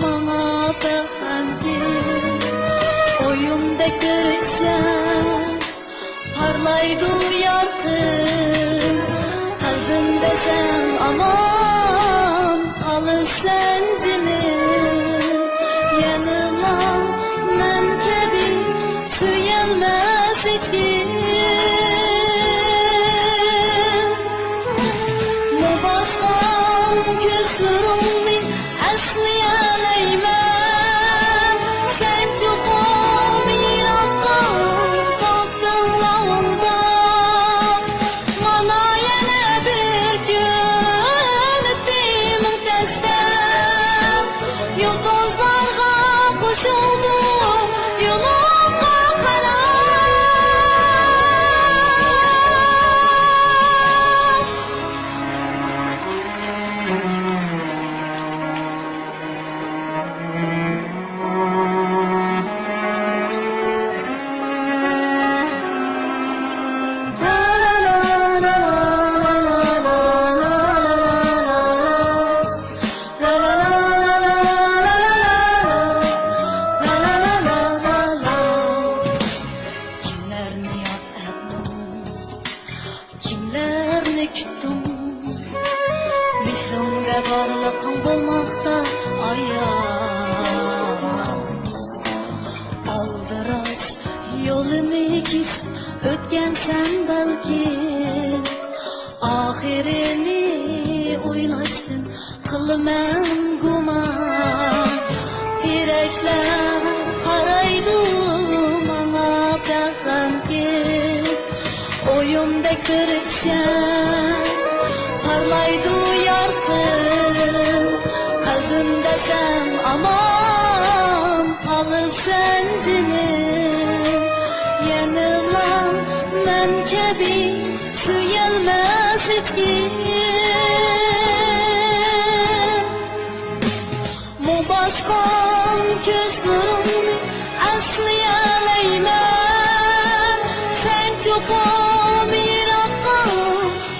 ماڭا بەخت غەمكىن، ئويۇمدەك بىر شەم، پارلايدۇ يارقىن، قەلبىمدە سەن ئامان قالىسەن جېنىم، يەنىلا مەن كەبى سۆيەلمەس ھېچكىم. مۇڭ باسقان كۆزلىرىڭنى ئەسلىيەلەيمەن. سەن چوقۇم يىراققا باقتىڭ لاۋۇلداپ. مانا يەنە بىر كۈن ئۆتتى مىڭ تەستە. يۇلتۇزلارغا قوشۇلدۇم يولۇڭغا قاراپ. كىملەرنى ياد ئەتتىڭ، كىملەرنى كۈتتۈڭ؟ مېھرىڭدە بارلىقىڭ بولماقتا ئايان. ئالدىراش يولىنى كېسىپ ئۆتكەنسەن بەلكىم. ئاخىرىنى ئويلاشتىن قىلىمەن گۇمان. تېرەكلەر قارايدۇ ماڭا بەغەمگە. ئويۇمدەك بىر ئىشەنچ پارلايدۇ يارقىن. قەلبىمدە سەن ئامان قالىسەن جېنىم. يەنىلا مەن كەبى سۆيەلمەس ھېچكىم. مۇڭ باسقان كۆزلىرىڭنى ئەسلىيەلەيمەن. سەن چوقۇم يىراققا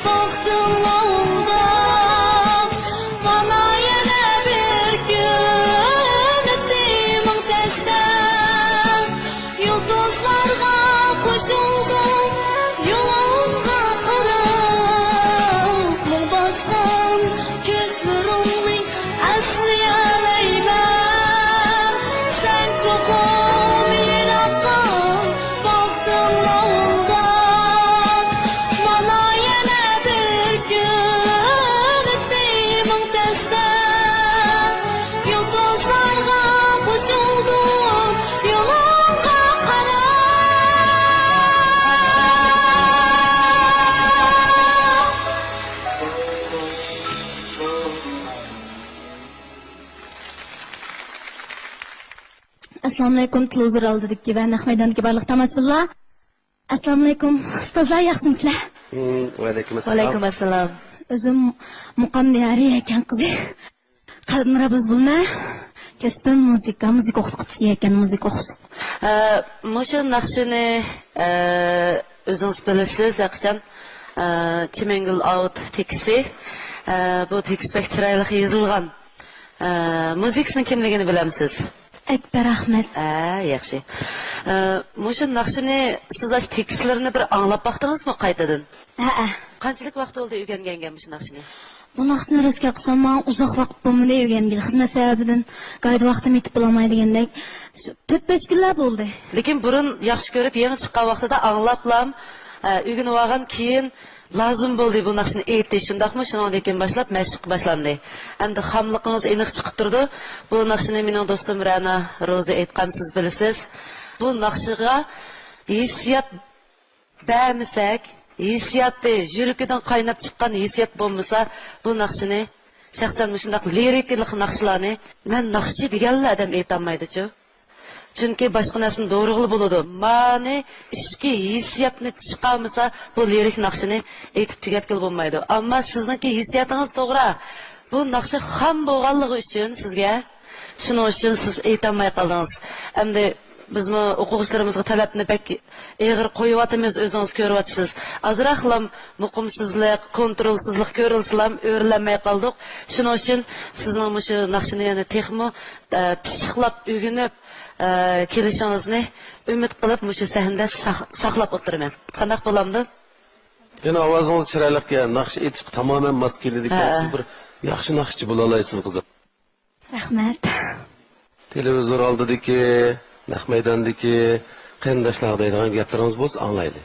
باقتىڭ لاۋۇلداپ. مانا يەنە بىر كۈن ئۆتتى مىڭ تەستە. يۇلتۇزلارغا قوشۇلدۇم يولۇڭغا قاراپ. مۇڭ باسقان كۆزلىرىڭنى ئەسلىيەلەيمەن. سەن چوقۇم يىراققا باقتىڭ لاۋۇلداپ. مانا يەنە بىر كۈن ئۆتتى مىڭ تەستە. يۇلتۇزلارغا قوشۇلدۇم يولۇڭغا قاراپ. ئەسسالامۇئەلەيكۇم، تېلېۋىزور ئالدىدىكى ۋە نەق مەيداندىكى بارلىق تاماشىبىنلار. ئەسسالامۇئەلەيكۇم، ئۇستازلار، ياخشىمۇسىلەر؟ ۋەئەلەيكۇم ئەسسالام. ۋەئەلەيكۇم ئەسسالام. ئۆزۈم مۇقام نىيارى يەكەن قىزى. قەلبىم رابىز بولما. كەسپىم مۇزىكا، مۇزىكا ئوقۇتقۇچىسى يەكەن، مۇزىكا ئوقۇش. ئە، مۇشۇ ناخشىنى، ئە، ئۆزىڭىز بىلىسىز، ھەرقاچان، ئە، چىمەنگۈل ئاۋۇت تېكىستى. ئە، بۇ تېكىست بەك چىرايلىق يېزىلغان. ئە، مۇزىكىسىنىڭ كىملىكىنى بىلەمسىز؟ ئەكبەر ئەخمەت. ئە، ياخشى. ئە، مۇشۇ ناخشىنى سىز ئاشۇ تېكىستلىرىنى بىر ئاڭلاپ باقتىڭىزمۇ قايتىدىن؟ ھەئە. قانچىلىك ۋاقىت بولدى ئۆگەنگەنگە مۇشۇ ناخشىنى؟ بۇ ناخشىنى راست گەپ قىلسام، ماڭا ئۇزاق ۋاقىت بولمىدى ئۆگەنگىلى. خىزمەت سەۋەبىدىن گايدا ۋاقتىم يېتىپ بولالماي دېگەندەك. شۇ تۆت-بەش كۈنلەر بولدى. لېكىن بۇرۇن ياخشى كۆرۈپ، يېڭى چىققان ۋاقتىدا ئاڭلاپلام، ئە، ئۆگىنىۋالغان، كېيىن لازىم بولدى بۇ ناخشىنى ئېيتىش، شۇنداقمۇ؟ شۇنىڭدىن كېيىن باشلاپ مەشىق باشلاندى. ئەمدى خاملىقىڭىز ئېنىق چىقىپ تۇرىدۇ. بۇ ناخشىنى مېنىڭ دوستۇم رەنا روزى ئېيتقان، سىز بىلىسىز. بۇ ناخشىغا ھېسسىيات بەرمىسەك، ھېسسىياتى، يۈرىكىدىن قايناپ چىققان ھېسسىيات بولمىسا، بۇ ناخشىنى شەخسەن مۇشۇنداق لىرىكىلىق ناخشىلارنى مەن ناخشىچى دېگەنلا ئادەم ئېيتالمايدۇچۇ. چۈنكى باشقا نەرسىنى دورىغىلى بولىدۇ. مانا ئىچكى ھېسسىياتنى چىقارمىسا، بۇ لىرىك ناخشىنى ئېيتىپ تۈگەتكىلى بولمايدۇ. ئەمما سىزنىڭكى ھېسسىياتىڭىز توغرا. بۇ ناخشا خام بولغانلىقى ئۈچۈن سىزگە، شۇنىڭ ئۈچۈن سىز ئېيتالماي قالدىڭىز. ئەمدى بىزمۇ ئوقۇغۇچىلىرىمىزغا تەلەپنى بەك ئېغىر قويۇۋاتىمىز، ئۆزىڭىز كۆرۈۋاتىسىز. ئازراقلام مۇقىمسىزلىق، كونترولسىزلىق كۆرۈلسىلام، ئۆرلەنمەي قالدۇق. شۇنىڭ ئۈچۈن سىزنىڭ مۇشۇ ناخشىنى يەنە تېخىمۇ، ئە، پىششىقلاپ ئۆگىنىپ، ئە، كېلىشىڭىزنى ئۈمىد قىلىپ، مۇشۇ سەھنىدە ساق-، ساقلاپ ئولتۇرىمەن. قانداق بولامدۇ؟ يەنە ئاۋازىڭىز چىرايلىقكەن، ناخشا ئېيتىشقا تامامەن ماس كېلىدىكەن. ھە. سىز بىر ياخشى ناخشىچى بولالايسىز، قىزىم. رەھمەت. تېلېۋىزور ئالدىدىكى، نەق مەيداندىكى قېرىنداشلارغا دەيدىغان گەپلىرىڭىز بولسا ئاڭلايلى.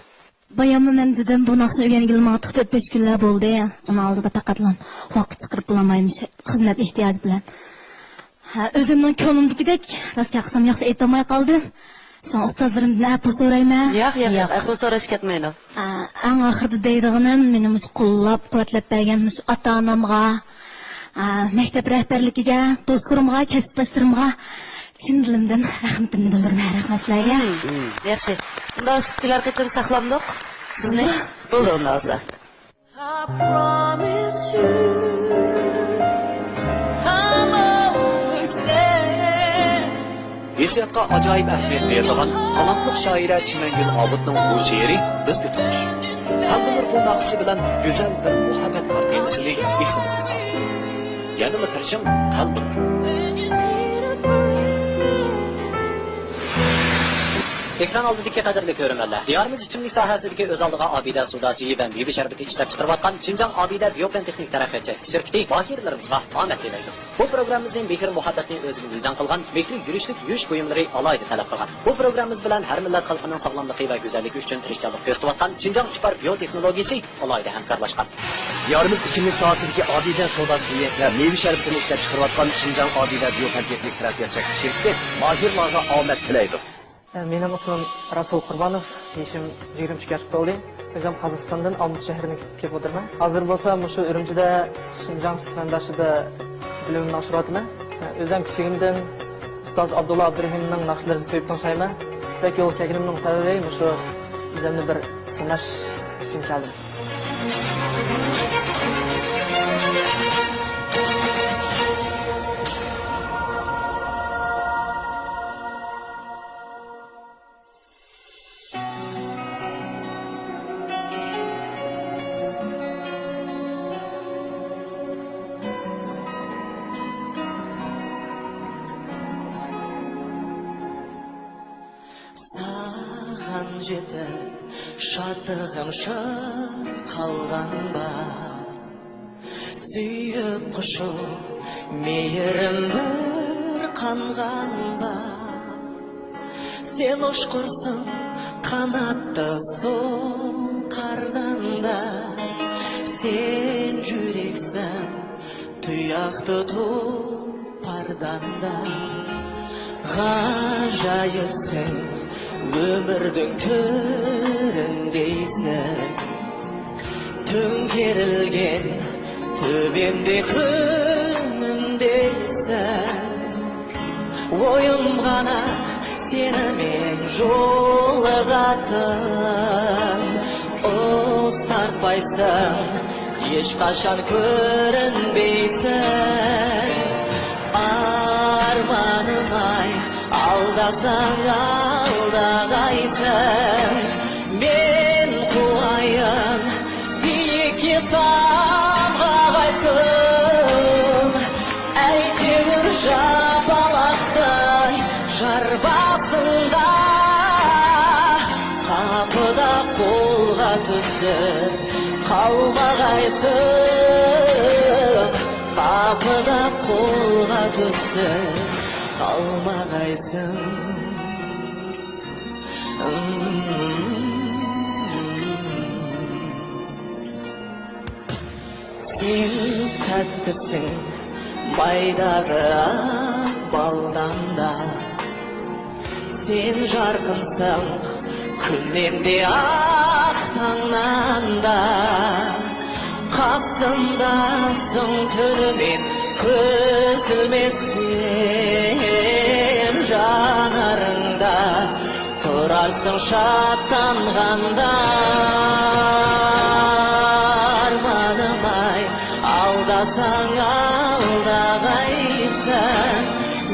باياممۇ مەن دېدىم، بۇ ناخشىنى ئۆگەنگىلى ماڭا تۆت بەش كۈنلەر بولدى. ئۇنىڭ ئالدىدا پەقەتلا ۋاقىت چىقىرىپ بولالمايمىز، خىزمەت ئېھتىياجى بىلەن. ھە، ئۆزۈمنىڭ كۆڭلۈمدىكىدەك، راست گەپ قىلسام، ياخشى ئېيتالماي قالدىم. شۇڭا ئۇستازلىرىمدىن ئەپۇ سورايمەن. ياق، ياق، ياق، ئەپۇ سوراش كەتمەيدۇ. ئە، ئەڭ ئاخىرىدا دەيدىغىنىم، مېنى مۇشۇ قوللاپ، قۇۋۋەتلەپ بەرگەن مۇشۇ ئاتا-ئانامغا، ئە، مەكتەپ رەھبەرلىكىگە، دوستلىرىمغا، كەسىپداشلىرىمغا چىن دىلىمدىن رەھمىتىمنى بىلدۈرىمەن. رەھمەت سىلەرگە. مم. ياخشى. ئۇنداق بولسا كېلەر قېتىم ساقلامدۇق سىزنى. بولدى ئۇنداق بولسا. I promise you, I'm always there. ھېسسىياتقا ئاجايىپ ئەھمىيەت بېرىدىغان تالانتلىق شائىرە چىمەنگۈل ئاۋۇتنىڭ بۇ شېئىرى بىزگە تونۇش. قەلبىنۇر بۇ ناخشىسى بىلەن گۈزەل بىر مۇھەببەت خارتىمىسىنى ئېسىمىزگە سالدى. يەنىمۇ تىرىشىڭ، قەلبىنۇر. ئېكران ئالدىدىكى قەدىرلىك كۆرۈرمەنلەر، دىيارىمىز ئىچىملىك ساھەسىدىكى ئۆز ئالدىغا ئابىدە سودا سۈيى ۋە مېۋە شەربىتى ئىشلەپ چىقىرىۋاتقان شىنجاڭ ئابىدە بىيو پەن تېخنىك تەرەققىيات چەكلىك شىركىتى ماھىرلىرىمىزغا ئامەت تىلەيدۇ. بۇ پروگراممىمىزنى مېھىر-مۇھەببەتنى ئۆزىگە مىزان قىلغان مېھرى يۈرۈشلۈك يۇيۇش بۇيۇملىرى ئالاھىدە تەلەپ قىلغان. بۇ پروگراممىمىز بىلەن ھەر مىللەت خەلقىنىڭ ساغلاملىقى ۋە گۈزەللىكى ئۈچۈن تىرىشچانلىق كۆرسىتىۋاتقان شىنجاڭ ئىپار بىيو تېخنولوگىيىسى ئالاھىدە ھەمكارلاشقان. دىيارىمىز ئىچىملىك ساھەسىدىكى ئابىدە سودا سۈيى ۋە مېۋە شەربىتىنى ئىشلەپ چىقىرىۋاتقان شىنجاڭ ئابىدە بىيو پەن تېخنىك تەرەققىيات چەكلىك شىركىتى ماھىرلارغا ئامەت تىلەيدۇ. مېنىڭ ئىسمىم رەسۇل قۇربانوف، يېشىم يىگىرمە ئىككى ياشقا تولدى. ئۆزۈم قازاقىستاندىن، ئالمۇتا شەھىرىدىن كېلىپ ئولتۇرىمەن. ھازىر بولسا مۇشۇ ئۈرۈمچىدە شىنجاڭ سۈت مەنبەسىدە بىلىمىمنى ئاشۇرۇۋاتىمەن. ئۆزۈم كىچىكىمدىن ئۇستاز ئابدۇللا ئابدۇرېھىمنىڭ ناخشىلىرىنى سۆيۈپ تىڭشايمەن. بەك يول كەلگىنىمنىڭ سەۋەبى مۇشۇ ئۆزۈمنى بىر سىناش ئۈچۈن كەلدىم. ساغان يېتىپ شادلىقىم شاد قالغان بار. سۆيۈپ قوشۇپ مېھرىم بىر قانغان بار. سەن ئۇچقۇرساڭ قاناتتا سۇڭقاردا، سەن يۈرەكسەن تۇياق تۇتۇپ پارداندا. غاجايىپسەن ئۆمۈرنىڭ تۆرىدە دەيسەن، تۆڭكىرىلگەن تۆبەمدە قۇمۇم دەيسەن. ئويۇمغىنا سېنى مەن يوللىغانتىم، ئۇز تارتمايسەن، ھېچقاچان كۆرۈنمەيسەن. ئارمىنىماي، ئالدىساڭ ئالدىغايسەن، مەن قۇۋايىم بىيىككە سامغاغايسىڭ. ئەي تۆمۈر شاپىلاقتەك يار بېشىڭدا، قاپىدا قولغا تۈسۈپ قالمىغايسىڭ، قاپىدا قولغا تۈسۈپ قالمىغايسىڭ. سەن تەتتىسىڭ مايداغا بالدامدا، سەن يارقىنساڭ كۈن مەندە ئاق تاڭلاردا. قاسىمداسىڭ تۈنۈگۈن كۆز ئىلمىسەم يانلىرىڭدا، تۇرارسەن شادلانغاندا. ئارمىنىماي، ئالدىساڭ ئالدىغايسەن،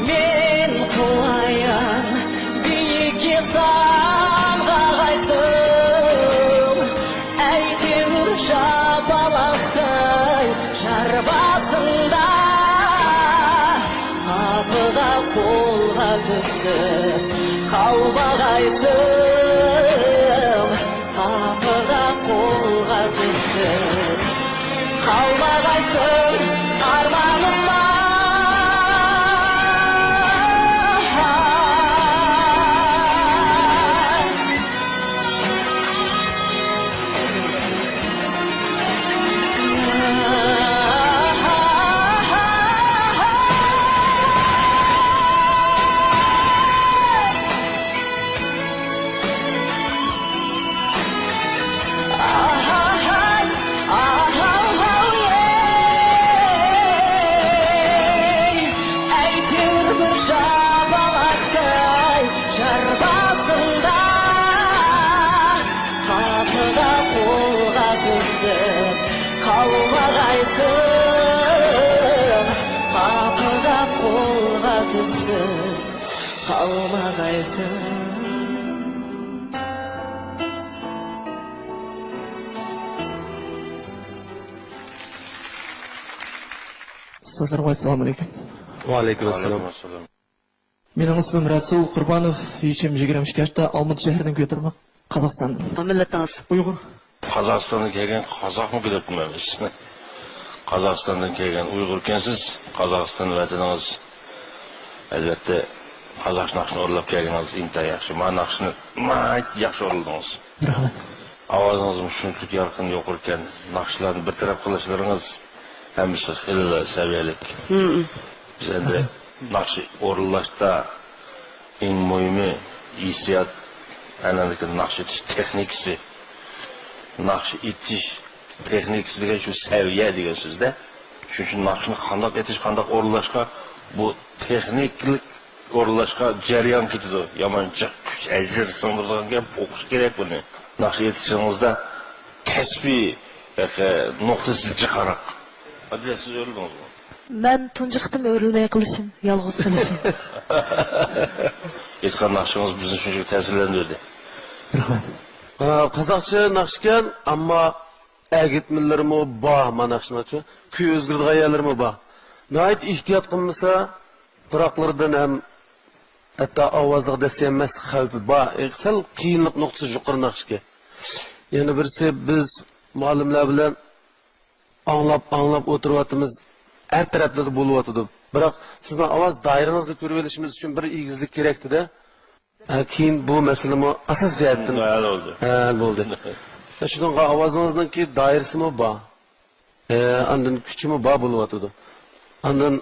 مەن قۇۋايىم بىيىك قاپىغا قولغا تۈسۈپ قالمىغايسەن، قاپىغا قولغا تۈسۈپ قالمىغايسەن، ئارمانىم بار. ئەيتىۋەر بىر شاپىلاقتەك جار باسىڭدا، قاپىغا قولغا تۈسۈپ قالمىغايسەن، قاپىغا قولغا تۈسۈپ قالمىغايسەن. ئۇستازلار، ئەسسالامۇ ئەلەيكۇم. ۋەئەلەيكۇم ئەسسالام. مېنىڭ ئىسمىم رەسۇل قۇربانوف، يېشىم يىگىرمە ئىككى ياشتا، ئالمۇتا شەھىرىدىن كۆتۈرمە، قازاقىستاندىن. مىللىتىڭىز؟ ئۇيغۇر. قازاقىستاندىن كەلگەن قازاقمۇ دەپتىمەن سىزنى. قازاقىستاندىن كەلگەن ئۇيغۇر ئىكەنسىز. قازاقىستان ۋەتىنىڭىز. ئەلۋەتتە، قازاق ناخشىنى ئورۇنلاپ كەلگىنىڭىز ئىنتايىن ياخشى. مانا ناخشىنى ناھايىتى ياخشى ئورۇندىڭىز. رەھمەت. ئاۋازىڭىزمۇ شۇنچىلىك يارقىن، يۇقىرىكەن. ناخشىلارنى بىر تەرەپ قىلىشلىرىڭىز ھەممىسى خېلىلا سەۋىيەلىك. بىز ئەمدى ناخشا ئورۇنلاشتا ئەڭ مۇھىمى ھېسسىيات، ئاندىن كېيىن ناخشا ئېيتىش تېخنىكىسى. ناخشا ئېيتىش تېخنىكىسى دېگەن شۇ سەۋىيە دېگەن سۆز-دە. شۇنىڭ ئۈچۈن ناخشىنى قانداق ئېيتىش، قانداق ئورۇنلاشقا، بۇ تېخنىكىلىق ئورۇنلاشقا جەريان كېتىدۇ. يامان جىق كۈچ، ئەجىر سىڭدۈرىدىغان گەپ، ئوقۇش كېرەك بۇنى. ناخشا ئېيتىشىڭىزدا كەسپىي، ھەققى، نۇقتىسى جىقراق. ئادىلە، سىز ئۆرۈلدىڭىزمۇ؟ مەن تۇنجى قېتىم ئۆرۈلمەي قىلىشىم، يالغۇز قىلىشىم. ئېيتقان ناخشىڭىز بىزنى شۇنچىلىك تەسىرلەندۈردى. رەھمەت. ھە، قازاقچە ناخشىكەن، ئەمما ئەگىتمىلىرىمۇ بار، مانا شۇنىڭچە كۈي ئۆزگىرىدىغان يەرلىرىمۇ بار. ناھايىتى ئېھتىيات قىلمىسا، قۇلاقلىرىدىن ھەم ھەتتا ئاۋازلىق دەسسىيەلمەسلىك خەۋپى بار. ئە، سەل قىيىنلىق نۇقتىسى يۇقىرى ناخشىكەن. يەنە بىرسى، بىز مۇئەللىملەر بىلەن ئاڭلاپ، ئاڭلاپ ئولتۇرۇۋاتىمىز، ھەر تەرەپلەردە بولۇۋاتىدۇ. بىراق سىزنىڭ ئاۋاز دائىرىڭىزنى كۆرۈۋېلىشىمىز ئۈچۈن بىر ئېگىزلىك كېرەكتىدە. ھە، كېيىن بۇ مەسىلىمۇ ئاساسىي جەھەتتىن ھەل بولدى. ھەل بولدى. شۇنىڭغا ئاۋازىڭىزنىڭكى دائىرىسىمۇ بار. ئە، ئاندىن كۈچىمۇ بار بولۇۋاتىدۇ. ئاندىن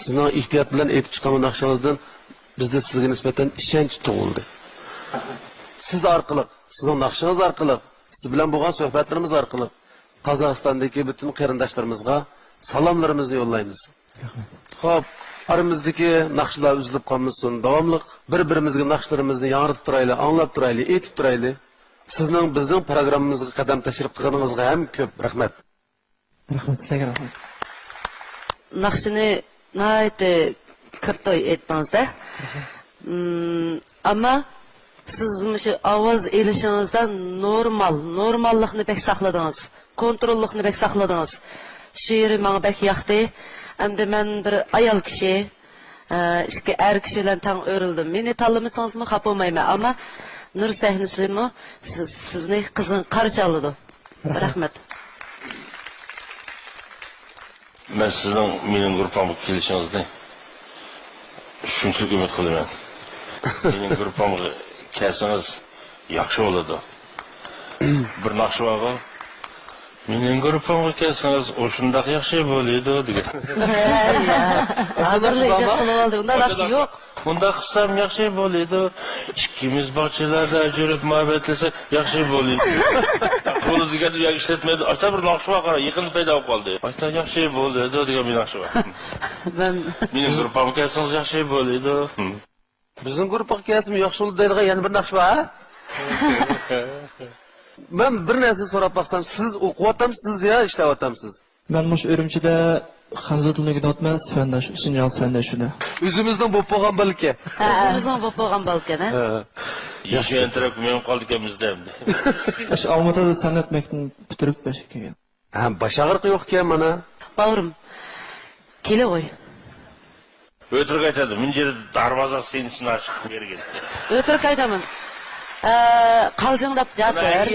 سىزنىڭ ئېھتىيات بىلەن ئېيتىپ چىققان ناخشىڭىزدىن بىزدە سىزگە نىسبەتەن ئىشەنچ تۇغۇلدى. سىز ئارقىلىق، سىزنىڭ ناخشىڭىز ئارقىلىق، سىز بىلەن بولغان سۆھبەتلىرىمىز ئارقىلىق قازاقىستاندىكى پۈتۈن قېرىنداشلىرىمىزغا سالاملىرىمىزنى يوللايمىز. خوپ، ئارىمىزدىكى ناخشىلار ئۈزۈلۈپ قالمىسۇن، داۋاملىق بىر-بىرىمىزگە ناخشىلىرىمىزنى ياڭرىتىپ تۇرايلى، ئاڭلاپ تۇرايلى، ئېيتىپ تۇرايلى. سىزنىڭ بىزنىڭ پروگراممىمىزغا قەدەم تەشرىپ قىلغىنىڭىزغا ھەم كۆپ رەھمەت. رەھمەت، سىزگە رەھمەت. ناخشىنى ناھايىتى كىرتوي ئېيتتىڭىز-دە. مم، ئەمما سىز مۇشۇ ئاۋاز ئېلىشىڭىزدا نورمال، نورماللىقنى بەك ساقلىدىڭىز، كونتروللۇقنى بەك ساقلىدىڭىز. شۇ يېرى ماڭا بەك ياقتى. ئەمدى مەن بىر ئايال كىشى، ئە، ئىككى ئەر كىشى بىلەن تەڭ ئۆرۈلدۈم. مېنى تاللىمىسىڭىزمۇ خاپا بولمايمەن، ئەمما نۇر سەھنىسىمۇ سىز، سىزنى قىزغىن قارشى ئالىدۇ. رەھمەت. رەھمەت. مەن سىزنىڭ مېنىڭ گۇرۇپپامغا كېلىشىڭىزنى شۇنچىلىك ئۈمىد قىلىمەن. مېنىڭ گۇرۇپپامغا كەلسىڭىز ياخشى بولىدۇ. بىر ناخشا بارغۇ. مېنىڭ گۇرۇپپامغا كەلسىڭىز ئۇ شۇنداق ياخشى بولىدۇ دېگەن. ھازىرلا ئىجاد قىلىۋالدى. ئۇنداق ناخشا يوق. مۇنداق قىلسام ياخشى بولىدۇ. ئىككىمىز باغچىلاردا يۈرۈپ مۇھەببەتلىسەك ياخشى بولىدۇ. بولىدۇ دېگەندە بۇ يەرگە ئىشلەتمەيدۇ. ئاشتا بىر ناخشا بار قارا، يېقىندا پەيدا بولۇپ قالدى. ئاشتا ياخشى بولىدۇ دېگەن بىر ناخشا بار. مەن مېنىڭ گۇرۇپپامغا كەلسىڭىز ياخشى بولىدۇ. بىزنىڭ گۇرۇپپىغا كەلسىمۇ ياخشى بولىدۇ دەيدىغان يەنە بىر ناخشا بار، ھە؟ مەن بىر نەرسىنى سوراپ باقسام، سىز ئوقۇۋاتامسىز يا ئىشلەۋاتامسىز؟ مەن مۇشۇ ئۈرۈمچىدە خەنزۇ تىلىنى ئۆگىنىۋاتىمەن، سۈفەنداش، شىنجاڭ سۈفەنداش شۇنى. ئۆزىمىزنىڭ بولۇپ بولغان بالىكەن. ھە. ئۆزىمىزنىڭ بولۇپ بولغان بالىكەن، ھە؟ ھە. يېشىۋەن تەرەپكە مېڭىپ قالدىكەنمىز-دە ئەمدى. ئاشۇ ئالمۇتىدا سەنئەت مەكتىپىنى پۈتتۈرۈپ، باشقا كەلگەن. ھە، باش ئاغرىقى يوق ئىكەن مانا. باۋرۇم، كېلىۋوي. ئۆتۈرۈك ئېيتىدۇ، مۇنجى دارۋازا سېنىسىنى ئاچىق بەرگەن. ئۆتۈرۈك ئېيتىمەن. ئە، قالجىڭداپ جاتىر.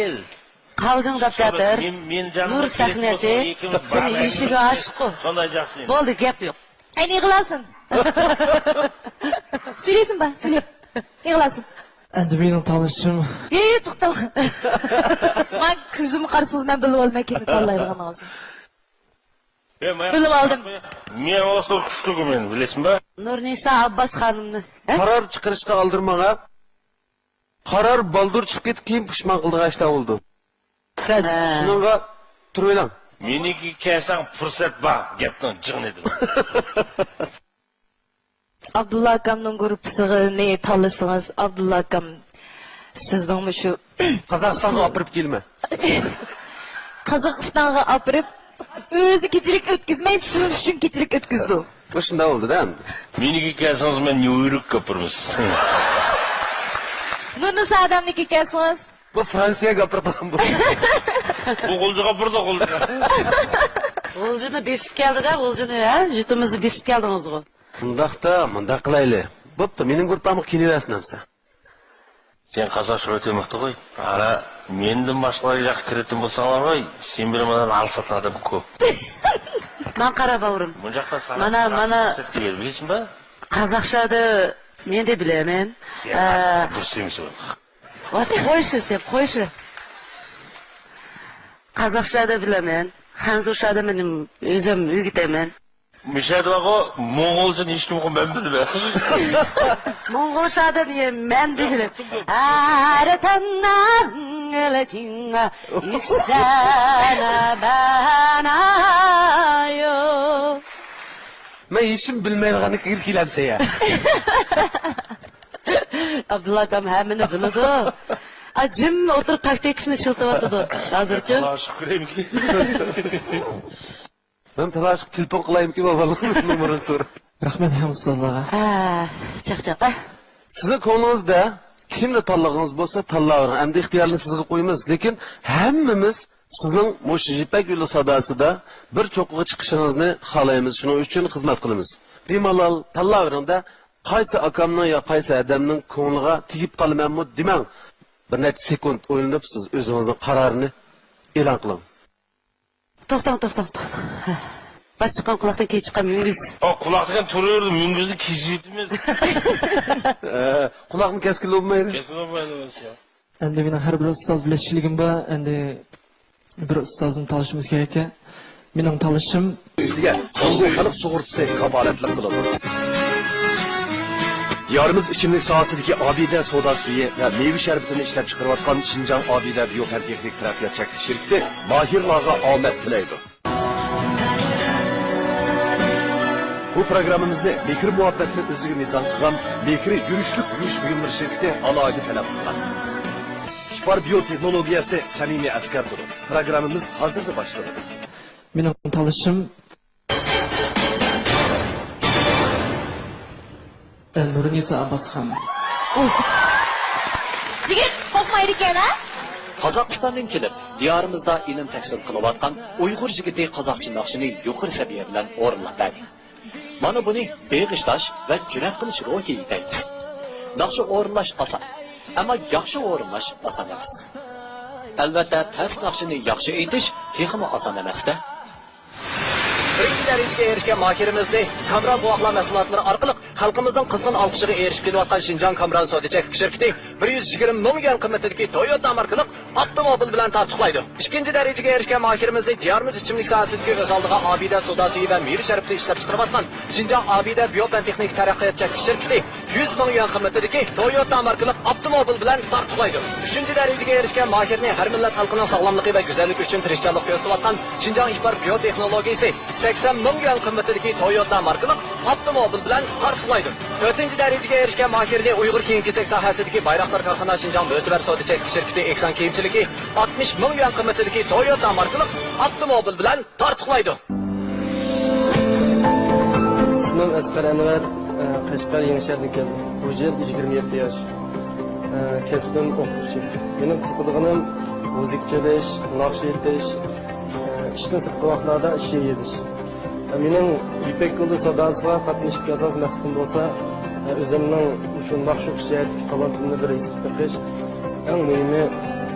قالجىڭداپ جاتىر. نۇر سەھنەسى سېنى ئېلىشىگە ئاشىققۇ. شۇنداق جاخشى. بولدى، گەپ يوق. ئەينى يىغلاسۇن. سۈيلەيسىن با، سۈيلە. يىغلاسۇن. ئەمدى مېنىڭ تاللىشىم. ئى، توختاڭ. ماڭا كۆزۈمگە قارىسىڭىز، مەن بىلىۋالماي كېيىن تاللايدىغىنىڭىزنى. بىلىپ ئالدىم. مېنىڭ ئوسۇل كۈچلۈكى مېنىڭ، بىلەسىڭبۇ؟ نۇرنىسا ئابباس خانىمنى. ھە؟ قارار چىقىرىشقا ئالدىرىماڭ، ھە؟ قارار بالدۇر چىقىپ كېتىپ، كېيىن پۇشمان قىلىدىغان ئىشلار بولىدۇ. راست. ھە. شۇنىڭغا تۇرۇۋېلىڭ. مېنىڭكىگە كەلسەڭ پۇرسەت بار، گەپنىڭ جىڭىنى دېمە. ئابدۇللا ئاكامنىڭ گۇرۇپپىسىنى تاللىسىڭىز، ئابدۇللا ئاكام سىزنىڭ مۇشۇ قازاقىستانغا ئاپىرىپ كېلىمەن. قازاقىستانغا ئاپىرىپ، ئۆزى كېچىلىك ئۆتكۈزمەي، سىز ئۈچۈن كېچىلىك ئۆتكۈزىدۇ. بۇ شۇنداق بولدىدا ئەمدى. مېنىڭكىگە كەلسىڭىز، مەن نيۇ يوركقا ئاپىرىمەن سىزنى. نۇرنىسا ئادەمنىڭكىگە كەلسىڭىز. بۇ فرانسىيەگە ئاپىرىدىغان بۇ. بۇ غۇلجىغا ئاپىرىدۇ، غۇلجىغا. غۇلجىنى بېسىپ كەلدىدە، غۇلجىنى، ھە؟ يۇرتىمىزنى بېسىپ كەلدىڭىزغۇ. ئۇنداقتا مۇنداق قىلايلى. بوپتۇ، مېنىڭ گۇرۇپپامغا كېلىۋەرسۇن ئەمسە. سەن قازاقچە ئۆتەمەقتە غوي. ئانا، مەندىن باشقىلارغا ياق كىرىتىن بولساڭلار غوي، سەن بىلەن مانا ئالساتىن ئادەم كۆپ. ماڭا قارا باۋرۇم. مانا، مانا. بىلىسىڭبۇ؟ قازاقچە دە مەن دە بىلەمەن. سەن ئە، دۇرۇس دېمىسە. ۋاي، قويسا سەن، قويسا. قازاقچە دە بىلەمەن. خەنزۇچە دە مېنىڭ ئۆزۈم ئۆگىتەمەن. مۇشەدە بارغۇ، موڭغۇلچىنى ھېچكىم ئوقۇ، مەن بىلىمەن. موڭغۇلچە دە مەن دە بىلەم. ئەرتەننەڭ ئىلىچىڭ يۈكسەنە بەنايو. مەن ھېچكىم بىلمەيدىغاننى كىرىپ كېلەمسەن يا. ئابدۇللا ئاكام ھەممىنى بىلىدۇ. ئا، جىم ئولتۇرۇپ تاكتىكىسىنى ئىشلىتىۋاتىدۇ ھازىرچۇ. تالاشىپ كۆرەيمىكىن؟ مەن تالاشىپ تېلېفون قىلايمىكىن، بۇ بالىنىڭ نومۇرىنى سوراپ. رەھمەت ھەم ئۇستازلارغا. ھە، چاقچاق، ھە. سىزنىڭ كۆڭلىڭىزدە كىمنى تاللىغىڭىز بولسا تاللاۋېرىڭ. ئەمدى ئىختىيارنى سىزگە قويىمىز. لېكىن ھەممىمىز سىزنىڭ مۇشۇ يىپەك يولى ساداسىدا بىر چوققىغا چىقىشىڭىزنى خالايمىز. شۇنىڭ ئۈچۈن خىزمەت قىلىمىز. بىمالال تاللاۋېرىڭ-دە، قايسى ئاكامنىڭ يا قايسى ھەدەمنىڭ كۆڭلىگە تېگىپ قالىمەنمۇ دېمەڭ. بىر نەچچە سېكۇنت ئويلىنىپ، سىز ئۆزىڭىزنىڭ قارارىنى ئېلان قىلىڭ. توختاڭ، توختاڭ، توختاڭ. باش چىققان قۇلاقتىن كېيىن چىققان مۈڭگۈز. ئا، قۇلاق دېگەن تۇرۇۋېرىدۇ، مۈڭگۈزنى كېسىۋېتىمىز. ئە، قۇلاقنى كەسكىلى بولمايدۇ. كەسكىلى بولمايدۇ. ئەمدى مېنىڭ ھەر بىر ئۇستاز بىلەن ئىشلىگىنىم بار. ئەمدى بىر ئۇستازنى تاللىشىمىز كېرەك ئىكەن. مېنىڭ تاللىشىم. جۇڭگو خەلق سۇغۇرتىسى كاپالەتلىك قىلىدۇ. دىيارىمىز ئىچىملىك ساھەسىدىكى ئابىدە سودا سۈيى ۋە مېۋە شەربىتىنى ئىشلەپچىقىرىۋاتقان شىنجاڭ ئابىدە بىيو پەن تېخنىك تەرەققىيات چەكلىك شىركىتى ماھىرلارغا ئامەت تىلەيدۇ. بۇ پروگراممىمىزنى مېھىر-مۇھەببەتنى ئۆزىگە مىزان قىلغان مېھرى يۈرۈشلۈك يۇيۇش بۇيۇملىرى شىركىتى ئالاھىدە تەلەپ قىلغان. ئىپار بىيو تېخنولوگىيەسى سەمىمىي ئەسكەرتىدۇ. پروگراممىمىز ھازىرلا باشلىنىدۇ. مېنىڭ تاللىشىم نۇرنىسا ئابباسخان. يىگىت قورقمايدىكەن ھە؟ قازاقىستاندىن كېلىپ، دىيارىمىزدا ئىلىم تەھسىل قىلىۋاتقان ئۇيغۇر يىگىتى قازاقچە ناخشىنى يۇقىرى سەۋىيە بىلەن ئورۇنلاپ بەردى. مانا بۇنى بېغىشلاش ۋە جۈرئەت قىلىش روھى دەيمىز. ناخشا ئورۇنلاش ئاسان، ئەمما ياخشى ئورۇنلاش ئاسان ئەمەس. ئەلۋەتتە، تەس ناخشىنى ياخشى ئېيتىش تېخىمۇ ئاسان ئەمەس-دە. بىرىنچى دەرىجىگە ئېرىشكەن ماھىرىمىزنى كامران بوۋاقلار مەھسۇلاتلىرى ئارقىلىق خەلقىمىزنىڭ قىزغىن ئالقىشىغا ئېرىشىپ كېلىۋاتقان شىنجاڭ كامران سودا چەكلىك شىركىتى بىر يۈز يىگىرمە مىڭ يۈەن قىممىتىدىكى تويوتا ماركىلىق ئاپتوموبىل بىلەن تارتۇقلايدۇ. ئىككىنچى دەرىجىگە ئېرىشكەن ماھىرىمىزنى دىيارىمىز ئىچىملىك ساھەسىدىكى ئۆز ئالدىغا ئابىدە سودا سۈيى ۋە مېۋە شەربىتى ئىشلەپچىقىرىۋاتقان شىنجاڭ ئابىدە بىيو پەن تېخنىك تەرەققىيات چەكلىك شىركىتى يۈز مىڭ يۈەن قىممىتىدىكى تويوتا ماركىلىق ئاپتوموبىل بىلەن تارتۇقلايدۇ. ئۈچىنچى دەرىجىگە ئېرىشكەن ماھىرنى ھەر مىللەت خەلقىنىڭ ساغلاملىقى ۋە گۈزەللىكى ئۈچۈن تىرىشچانلىق كۆرسىتىۋاتقان شىنجاڭ ئىپار بىيو تېخنولوگىيىسى سەكسەن مىڭ يۈەن قىممىتىدىكى تويوتا ماركىلىق ئاپتوموبىل بىلەن تارتۇقلايدۇ. تۆتىنچى دەرىجىگە ئېرىشكەن ماھىرنى ئۇيغۇر كىيىم-كېچەك ساھەسىدىكى بايراقدار كارخانا شىنجاڭ مۆتىۋەر سودا چەكلىك شىركىتى ئېھسان كىيىمچىلىكى ئاتمىش مىڭ يۈەن قىممىتىدىكى تويوتا ماركىلىق ئاپتوموبىل بىلەن تارتۇقلايدۇ. ئىسمىم ئەسقەر ئەنۋەر، ئە، قەشقەر يېڭىشەھەردىن كەلدىم. بۇ يىل يىگىرمە يەتتە ياش. ئە، كەسپىم ئوقۇتقۇچى. مېنىڭ قىزىقىدىغىنىم مۇزىكا چېلىش، ناخشا ئېيتىش، ئە، ئىشتىن سىرتقى ۋاقىتلاردا شېئىر يېزىش. مېنىڭ يىپەك يولى ساداسىغا قاتنىشىشتىكى ئاساسىي مەقسىتىم بولسا، ئۆزۈمنىڭ مۇشۇ ناخشا ئوقۇش جەھەتتىكى تالانتىمنى بىر ھېس قىلىپ بېقىش، ئەڭ مۇھىمى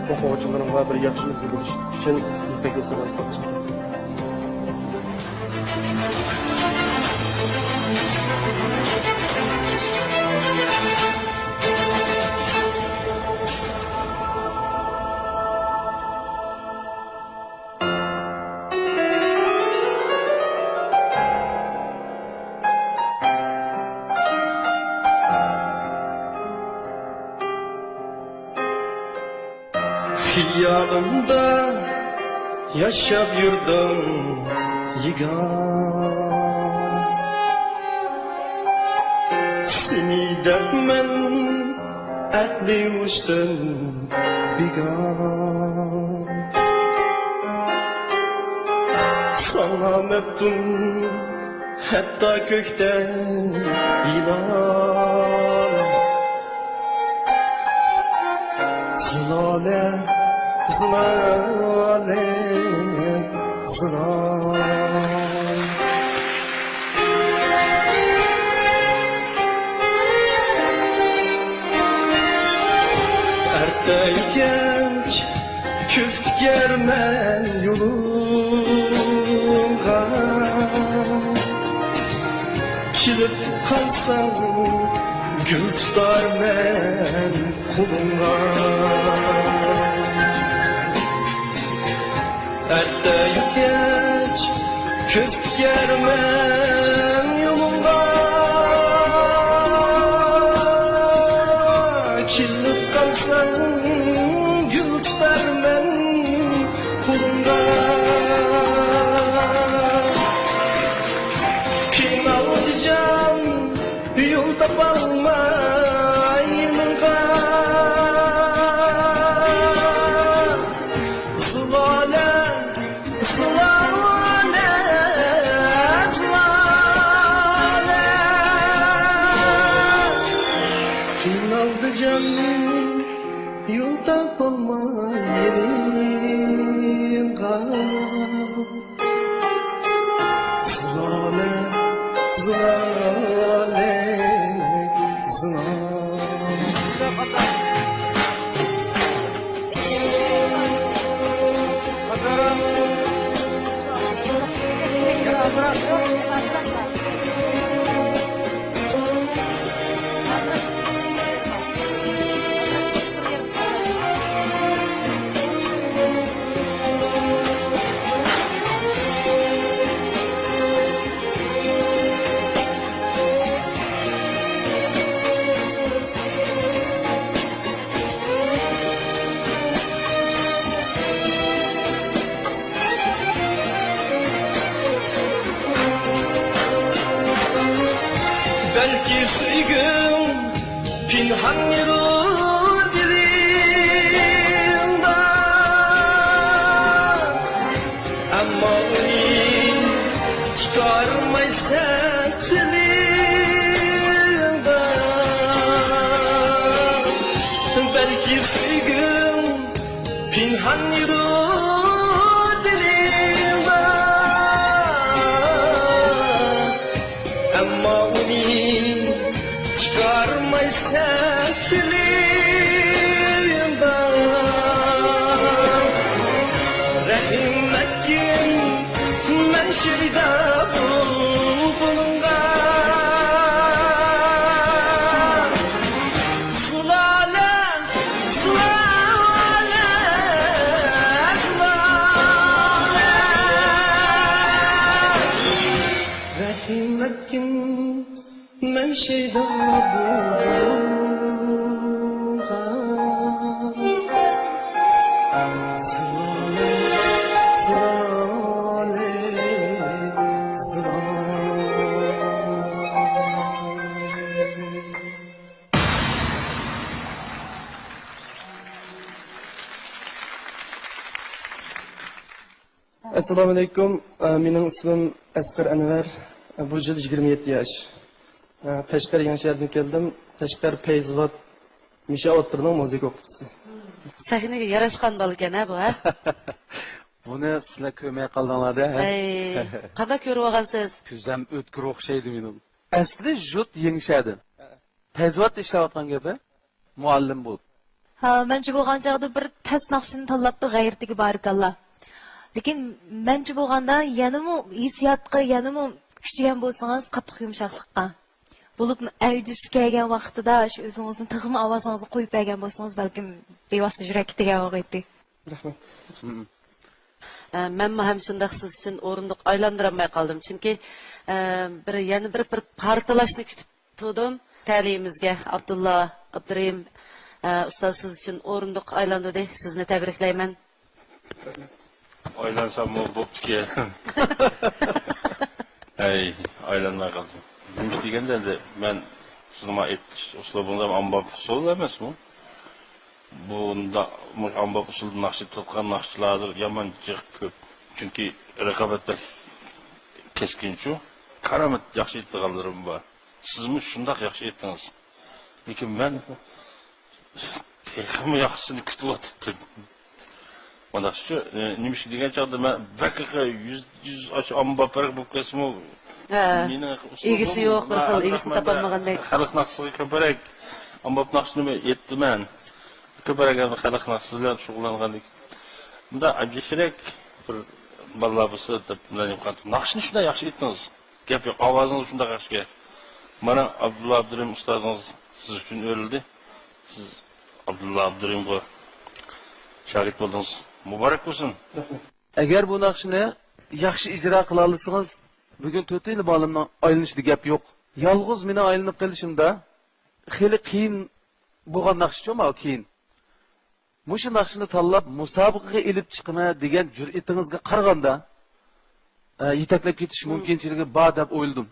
ئوقۇغۇچىلىرىمغا بىر ياخشى ئۈلگە بولۇش ئۈچۈن يىپەك يولى ساداسىغا قاتنىشىپ كەتتىم. خىيالىمدا ياشاپ يۈردۈم يېگان، سېنى دەپ مەن ئەقلى ھوشتىن بىگان. ساڭا مەپتۇن ھەتتا كۆكتە يىلان. زىلالە، زىلالە، زىلالە. ئەرتە كەچ كۆز تىكەرمەن يولۇڭغا، كېلىپ قالساڭ گۈل تۇتارمەن قولۇڭغا. ئەتە كەچ كۆز تىكەرمەن يولۇڭغا، كېلىپ قالساڭ گۈل تۇتارمەن قولۇڭغا. قىينالدى جان يول تاپالماي يېنىڭغا. زۇلالە، زۇلالە، زۇلالە. قىينالدى جان يول تاپالماي يېنىڭغا. زۇلالە، زۇلالە، زۇلالە. بەلكى سۆيگۈڭ پىنھان يۈرۈر دىلىڭدا، ئەمما ئۇنى چىقارمايسەن تىلىڭدىن. بەلكى سۆيگۈڭ پىنھان يۈرۈر دىلىڭدا، ئەمما ئۇنى چىقارمايسەن تىلىڭدىن. رەھىم ئەتكىن مەن شەيدا بۇلبۇلۇڭغا. زۇلالە، زۇلالە، زۇلالە. رەھىم ئەتكىن مەن شەيدا بۇلبۇلۇڭغا. زۇلالە، زۇلالە، زۇلالە. ئەسسالامۇئەلەيكۇم. ئە، مېنىڭ ئىسمىم ئەسقەر ئەنۋەر. ئە، بۇ يىل يىگىرمە يەتتە ياش. ئە، قەشقەر يېڭىشەھەردىن كەلدىم. قەشقەر پەيزىۋات مىشا ئوتتۇرىنىڭ مۇزىكا ئوقۇتقۇچىسى. سەھنىگە ياراشقان بالىكەن ھە بۇ، ھە؟ بۇنى سىلەر كۆرمەي قالدىڭلار-دە، ھە؟ ئەي، قانداق كۆرۈۋالغانسىز؟ كۆزۈم ئۆتكۈر ئوخشايدۇ مېنىڭ. ئەسلى يۇرت يېڭىشەھەردىن. پەيزىۋاتتا ئىشلەۋاتقان گېپى، مۇئەللىم بولۇپ. ھا، مەنچە بولغان چاغدا بىر تەس ناخشىنى تاللاپتۇ، غەيرىتىگە بارىكاللا. لېكىن مەنچە بولغاندا يەنىمۇ ھېسسىياتقا يەنىمۇ كۈچىگەن بولسىڭىز، قاتتىق يۇمشاقلىققا. بولۇپمۇ ئەۋجىسى كەلگەن ۋاقتىدا شۇ ئۆزىڭىزنى تېخىمۇ ئاۋازىڭىزنى قويۇپ بەرگەن بولسىڭىز، بەلكىم بىۋاسىتە يۈرەككە تېگەن بولغىيتتى. رەھمەت. ئە، مەنمۇ ھەم شۇنداق سىز ئۈچۈن ئورۇندۇق ئايلاندۇرالماي قالدىم. چۈنكى، ئە، بىر، يەنە بىر، بىر پارتلاشنى كۈتۈپ تۇردۇم. تەلىيىمىزگە ئابدۇللا ئابدۇرېھىم، ئە، ئۇستاز سىز ئۈچۈن ئورۇندۇق ئايلاندۇردى. سىزنى تەبرىكلەيمەن. ئايلانساممۇ بوپتىكەن. ھەي، ئايلانماي قالدىم. نېمىش دېگەندە، ئەمدى مەن سىزنىڭ ئېيتىش ئۇسلۇبىڭىز ھەم ئامبار ئۇسۇلى ئەمەسمۇ؟ بۇنداق، مۇشۇ ئامبار ئۇسۇلدا ناخشا ئېيتىۋاتقان ناخشىچىلار ھازىر يامان جىق كۆپ. چۈنكى رىقابەت بەك كەسكىنچۇ. كارامەت ياخشى ئېيتىدىغانلىرىمۇ بار. سىزمۇ شۇنداق ياخشى ئېيتتىڭىز. لېكىن مەن تېخىمۇ ياخشىسىنى كۈتۈۋاتاتتىم. مانداقچۇ، ئە، نېمىشقا دېگەن چاغدا مەن بەك يۈز، يۈز ئاچ ئامما باپراق بولۇپ كەتسىمۇ، ھە، مېنىڭ ئىگىسى يوق، بىر خىل ئىگىسىنى تاپالمىغاندەك. خەلق ناخشىسىغا كۆپرەك ئامما ناخشىنى ئېيتتىم مەن. كۆپرەك ئەمدى خەلق ناخشىسى بىلەن شۇغۇللانغاندىكىن. مۇنداق ئەبجىشرەك بىر بالىلار بولسا دەپ مەن يوقاتتىم. ناخشىنى شۇنداق ياخشى ئېيتتىڭىز. گەپ يوق، ئاۋازىڭىز شۇنداق ياخشىكەن. مانا ئابدۇللا ئابدۇرېھىم ئۇستازىڭىز سىز ئۈچۈن ئۆرۈلدى. سىز ئابدۇللا ئابدۇرېھىمغا شاگىرت بولدىڭىز. مۇبارەك بولسۇن. ئەگەر بۇ ناخشىنى ياخشى ئىجرا قىلالىسىڭىز، بۈگۈن تۆتىلا مۇئەللىمنىڭ ئايلىنىشىدا گەپ يوق. يالغۇز مېنىڭ ئايلىنىپ قېلىشىمدا خېلى قىيىن بولغان ناخشىچۇ ماۋۇ كېيىن. مۇشۇ ناخشىنى تاللاپ مۇسابىقىگە ئېلىپ چىقىمەن دېگەن جۈرئىتىڭىزگە قارىغاندا، ئە، يېتەكلەپ كېتىش مۇمكىنچىلىكى بار دەپ ئويلىدىم.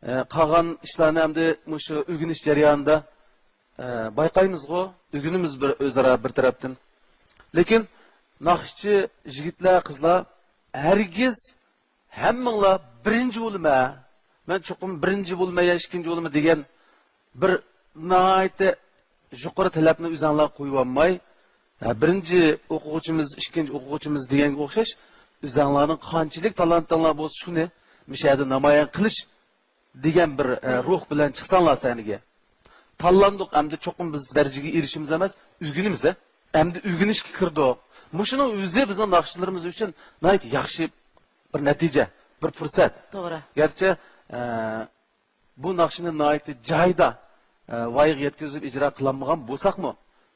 ئە، قالغان ئىشلارنى ئەمدى مۇشۇ ئۆگىنىش جەريانىدا، ئە، بايقايمىزغۇ، ئۆگىنىمىز بىر ئۆزئارا بىر تەرەپتىن. لېكىن ناخشىچى يىگىتلەر، قىزلار، ھەرگىز ھەممىڭلار بىرىنچى بولىمەن، مەن چوقۇم بىرىنچى بولىمەن يا ئىككىنچى بولىمەن دېگەن بىر ناھايىتى يۇقىرى تەلەپنى ئۆزۈڭلار قويۇۋالماي، ھە، بىرىنچى ئوقۇغۇچىمىز، ئىككىنچى ئوقۇغۇچىمىز دېگەنگە ئوخشاش، ئۆزۈڭلارنىڭ قانچىلىك تالانتىڭلار بولسا، شۇنى مۇشۇ يەردە نامايان قىلىش دېگەن بىر، ئە، روھ بىلەن چىقساڭلار سەھنىگە. تاللاندۇق، ئەمدى چوقۇم بىز دەرىجىگە ئېرىشىمىز ئەمەس، ئۆگىنىمىز، ھە. ئەمدى ئۆگىنىشكە كىردۇق. مۇشۇنىڭ ئۆزى بىزنىڭ ناخشىچىلىرىمىز ئۈچۈن ناھايىتى ياخشى بىر نەتىجە، بىر پۇرسەت. توغرا. گەرچە، ئە، بۇ ناخشىنى ناھايىتى جايىدا، ئە، ۋايىغا يەتكۈزۈپ ئىجرا قىلالمىغان بولساقمۇ،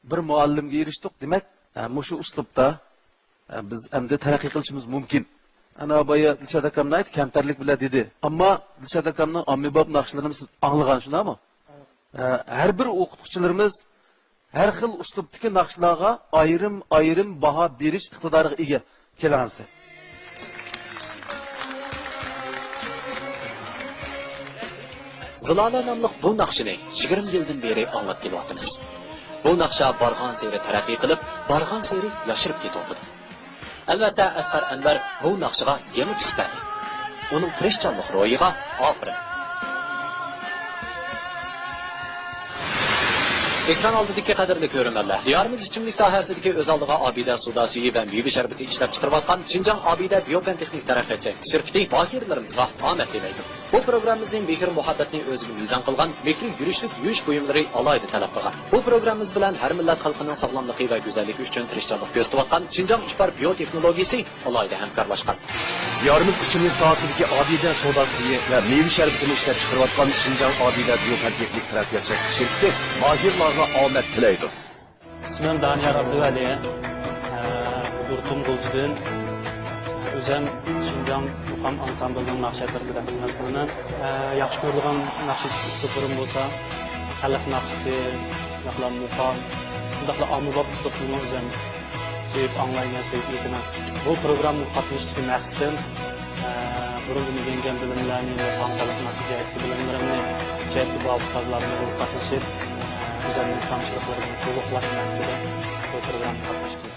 بىر مۇئەللىمگە ئېرىشتۇق. دېمەك، ئە، مۇشۇ ئۇسلۇبتا، ئە، بىز ئەمدى تەرەققىي قىلىشىمىز مۇمكىن. ئەنە بايا دىلشات ئاكام ناھايىتى كەمتەرلىك بىلەن دېدى. ئەمما دىلشات ئاكامنىڭ ئاممىباب ناخشىلىرىنى سىز ئاڭلىغان، شۇنداقمۇ؟ ئە، ھەر بىر ئوقۇتقۇچىلىرىمىز ھەر خىل ئۇسلۇبتىكى ناخشىلارغا ئايرىم-ئايرىم باھا بېرىش ئىقتىدارىغا ئىگە. كېلىڭ ئەمسە. زىلالە ناملىق بۇ ناخشىنى يىگىرمە يىلدىن بېرى ئاڭلاپ كېلىۋاتىمىز. بۇ ناخشا بارغانسېرى تەرەققىي قىلىپ، بارغانسېرى ياشىرىپ كېتىۋاتىدۇ. ئەلۋەتتە، ئەسقەر ئەنۋەر بۇ ناخشىغا يېڭى تۈس بەردى. ئۇنىڭ تىرىشچانلىق روھىغا ئاپىرىن! ئېكران ئالدىدىكى قەدىرلىك كۆرۈرمەنلەر، دىيارىمىز ئىچىملىك ساھەسىدىكى ئۆز ئالدىغا ئابىدە سودا سۈيى ۋە مېۋە شەربىتى ئىشلەپ چىقىرىۋاتقان شىنجاڭ ئابىدە بىيو پەن تېخنىك تەرەققىيات چەكلىك شىركىتى ماھىرلىرىمىزغا ئامەت تىلەيدۇ. بۇ پروگراممىمىزنى مېھىر-مۇھەببەتنى ئۆزىگە مىزان قىلغان مېھرى يۈرۈشلۈك يۇيۇش بۇيۇملىرى ئالاھىدە تەلەپ قىلغان. بۇ پروگراممىمىز بىلەن ھەر مىللەت خەلقىنىڭ ساغلاملىقى ۋە گۈزەللىكى ئۈچۈن تىرىشچانلىق كۆرسىتىۋاتقان شىنجاڭ ئىپار بىيو تېخنولوگىيىسى ئالاھىدە ھەمكارلاشقان. دىيارىمىز ئىچىملىك ساھەسىدىكى ئابىدە سودا سۈيى ۋە مېۋە شەربىتىنى ئىشلەپچىقىرىۋاتقان شىنجاڭ ئابىدە بىيو پەن تېخنىك تەرەققىيات چەكلىك شىركىتى ماھىرلارغا ئامەت تىلەيدۇ. ئىسمىم دانىيار ئابدۇۋەلى. ئە، يۇرتۇم غۇلجىدىن. ئۆزۈم شىنجاڭ مۇقام ئانسامبىلىنىڭ ناخشا تەرىپىدە خىزمەت قىلىمەن. ئە، ياخشى كۆرىدىغان ناخشا ئۇسلۇبلىرىم بولسا، خەلق ناخشىسى، شۇنداقلا مۇقام، شۇنداقلا ئاممىباب ئۇسلۇبنىمۇ ئۆزۈم سۆيۈپ ئاڭلايمەن، سۆيۈپ ئېيتىمەن. بۇ پروگراممىغا قاتنىشىشتىكى مەقسىتىم، ئە، بۇرۇندىن ئۆگەنگەن بىلىملەرنى ۋە تاڭ خەلق ناخشا جەھەتتىكى بىلىملىرىمنى شۇ يەردىكى بالىلار ئۇستازلار بىلەن بولۇپ قاتنىشىپ، ئە، ئۆزۈمنىڭ تامچىلىقلىرىنى تولۇقلاش مەقسىتىدە بۇ پروگراممىغا قاتناشتىم.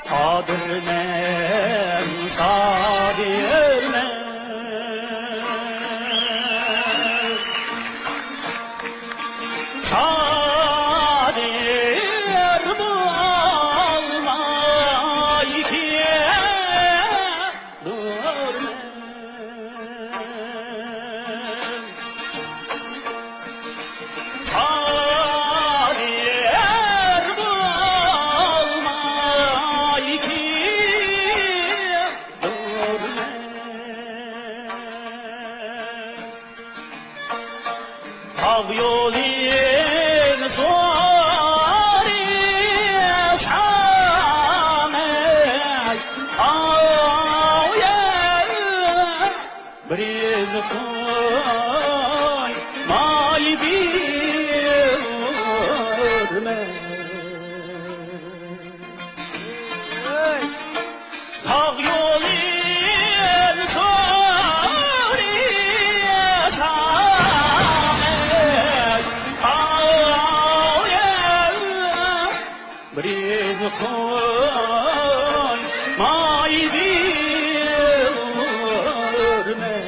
سادىرمەن، سادىرمەن، سادىر بولماي كېلىپ تۇرمەن. سادىر بولماي كېلىپ تۇرمەن. تاغ يولىنى سورىسام، ئاۋۇ يەر بىر ئىز قويماي بېرىمەن. تاغ يولىنى سورىسام، ئاۋۇ يەر بىر ئىز قويماي بېرىمەن.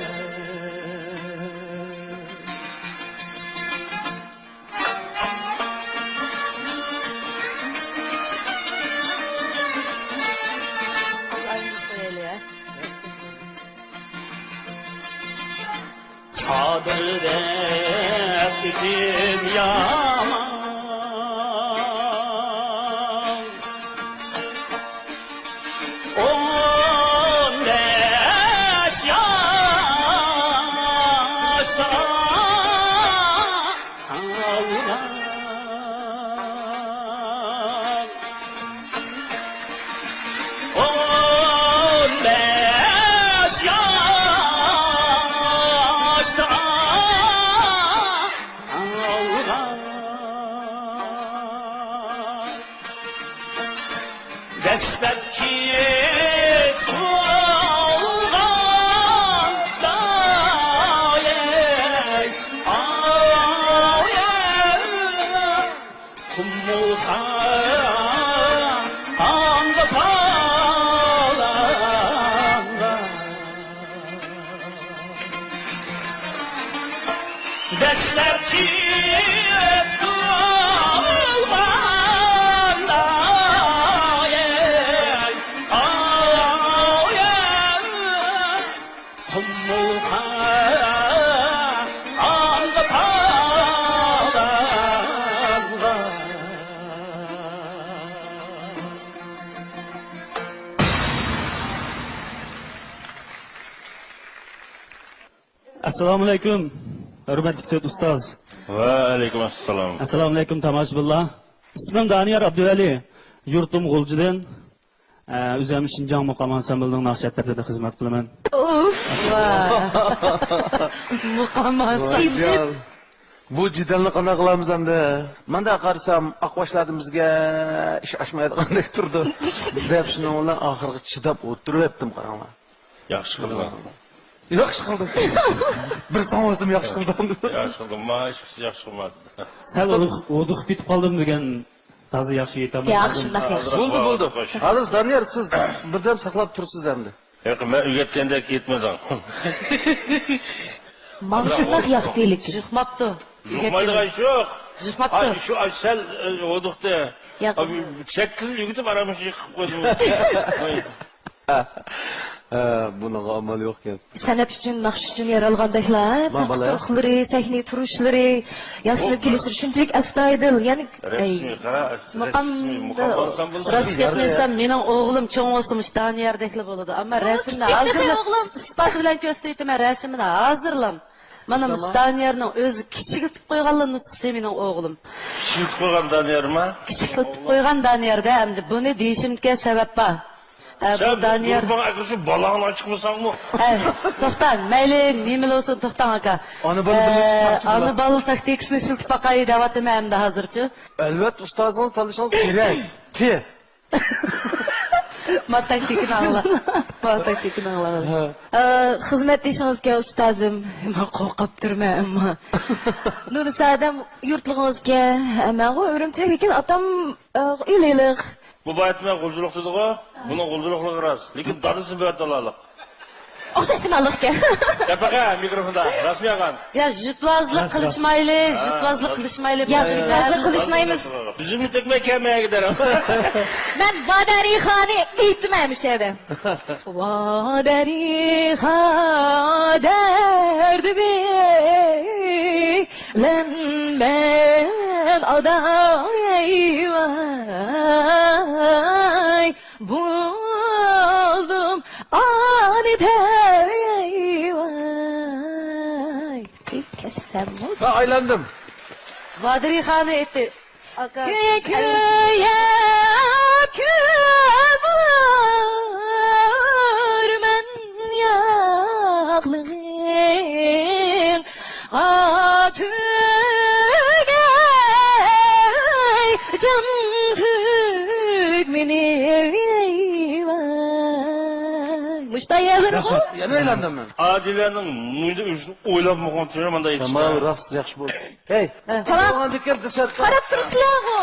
سادىر دەپ ئېتىم يامان. ئون بەش ياشتا ئالغان. ئون بەش ياشتا ئالغان. دەسلەپكى تۇغۇلغاندا، ئاي، ئاي، قۇمۇلخانغا باغلانغان. دەسلەپكى تۇغۇلغاندا، ئاي، ئاي، قۇمۇلخانغا باغلانغان. ئەسسالامۇئەلەيكۇم، ھۆرمەتلىك تۆت ئۇستاز. ۋەئەلەيكۇم ئەسسالام. ئەسسالامۇئەلەيكۇم، تاماشىبىنلار. ئىسمىم دانىيار ئابدۇۋەلى، يۇرتۇم غۇلجىدىن. ئە، ئۆزۈم شىنجاڭ مۇقام ئانسامبىلىنىڭ ناخشا ئەترىتىدە خىزمەت قىلىمەن. ئۇف! ۋاي. مۇقام ئانسامبىل. بۇ جېدەلنى قانداق قىلارمىز ئەمدى؟ مانداق قارىسام، ئاقباشلاردىن بىزگە ئىش ئاشمايدىغاندەك تۇرىدۇ، دەپ شۇنىڭ بىلەن ئاخىرىغا چىداپ ئولتۇرۇۋەتتىم، قاراڭلار. ياخشى قىلدىڭ. ياخشى قىلدىڭ. بىر ساڭا بولسىمۇ ياخشى قىلدىڭ. ياخشى قىلدىڭ. ما ھېچ ياخشى قىلمادى. سەل ھودۇق-، ھودۇقۇپ كېتىپ قالدىم دېگەن. تازا ياخشى ئېيتالمايمەن. ياخشى، شۇنداق ياخشى. بولدى، بولدى. ھازىر دانىيار، سىز بىردەم ساقلاپ تۇرىسىز ئەمدى. ياق، مەن ئۆگەتكەندەك ئېيتمىدىڭ. ماڭا شۇنداق ياقتى لېكىن. يۇقماپتۇ. يۇقمايدىغان ئىش يوق. يۇقماپتۇ. ئاي، شۇ، ئاي، سەل، ئە، ھودۇقتى. ياق. ئاي، سەككىز يىل ئۆگىتىپ، ئاران مۇشۇ يىقىپ قويدۇم. ھە، بۇنىڭغا ئامال يوقكەن. سەنئەت ئۈچۈن، ناخشا ئۈچۈن يارالغاندەكلا، ھە؟ ما تاقا بالا. تۇرۇقلىرى، سەھنىگە تۇرۇشلىرى، ياسىنىپ كېلىشلىرى شۇنچىلىك ئەستايىدىل. يەنى، رەسمىي، ئەي، قارا، مۇقامدا رەسمىي، مۇقام ئانسامبىل. راست گەپنى ئېيتسام، مېنىڭ ئوغلۇم چوڭ بولسا مۇشۇ دانىياردەكلا بولىدۇ. ئەمما ئۇ رەسىمنى كىچىك ھازىرلا تېخى ئوغلۇم. ئىسپات بىلەن كۆرسىتىۋېتىمەن، رەسىمنى ھازىرلا. مانا مۇشۇ دانىيارنىڭ ئۆزى كىچىكلىتىپ قويغانلا نۇسخىسى مېنىڭ ئوغلۇم. كىچىكلىتىپ قويغان دانىيارمۇ؟ كىچىكلىتىپ قويغان دانىيار-دە، ئەمدى بۇنى دېيىشىمدىكى سەۋەب بار. ئە، بۇ دانىيار. شۇ بالاڭنى چىقمىساڭمۇ. ئە، توختا، مەيلى، نېمىلا بولسۇن، توختاڭ، ئاكا. ئانا بالا بىللە ئە، چىقماقچى ئانا بولدۇم. بالا تاكتىكىسىنى ئىشلىتىپ باقاي دەۋاتىمەن ئەمدى ھازىرچۇ. ئەلۋەتتە، ئۇستازىڭىز تاللىشىڭىز كېرەك. تى. ما تاكتىكىنى ئاڭلا. ما تاكتىكىنى ئاڭلا. ئە، خىزمەتدىشىڭىزكەن ئۇستازىم. مەن قورقۇپ تۇرمەن ئەمما. نۇرسادەم يۇرتلۇقىڭىزكەن. مەنغۇ ئۈرۈمچىلىك، لېكىن ئاتام، ئە، ئىلىلىق. بۇ بايتمەن غۇلجىلىق دېدىغۇ. بۇنىڭ غۇلجىلىقلىقى راست. لېكىن دادىسى بۆرتالالىق. ئوخشاش شىماللىقكەن. دەپەقە مىكروفوندا رەسمىي ئالغان. يا، جىتۋازلىق قىلىشمايلى، جىتۋازلىق قىلىشمايلى. يا، جىتۋازلىق قىلىشمايمىز. بىزنى تۆكمەي كەلمەيگە دەرەم. مەن بادەرىخانى ئېيتىمەن مۇشۇ يەردە. ۋادەرىخا دەردى بىلەنمەن ئاداي ۋاي. بولدۇم ئانىدەي ۋاي. كەتسەممۇ؟ ھە، ئايلاندىم. بادىرىخانى ئېيتتى. ئاكا، كۆيە، سىز كۆيە، كۆل بولارمەن ياغلىغىڭغا تۈگەي جان تۈگمىنى ۋاي. مۇشتا يەرلىرىغۇ. يەنە ئايلاندىم مەن. ئادىلەنىڭ مۇنداق ئۆزىنى ئويلاپ بولغان تۈرى مانا يېتىشتى. تامام، راست ياخشى بولدى. ھەي، قاراپ، بولغاندىكىن دىساتتا. قاراپ تۇرسىلەرغۇ.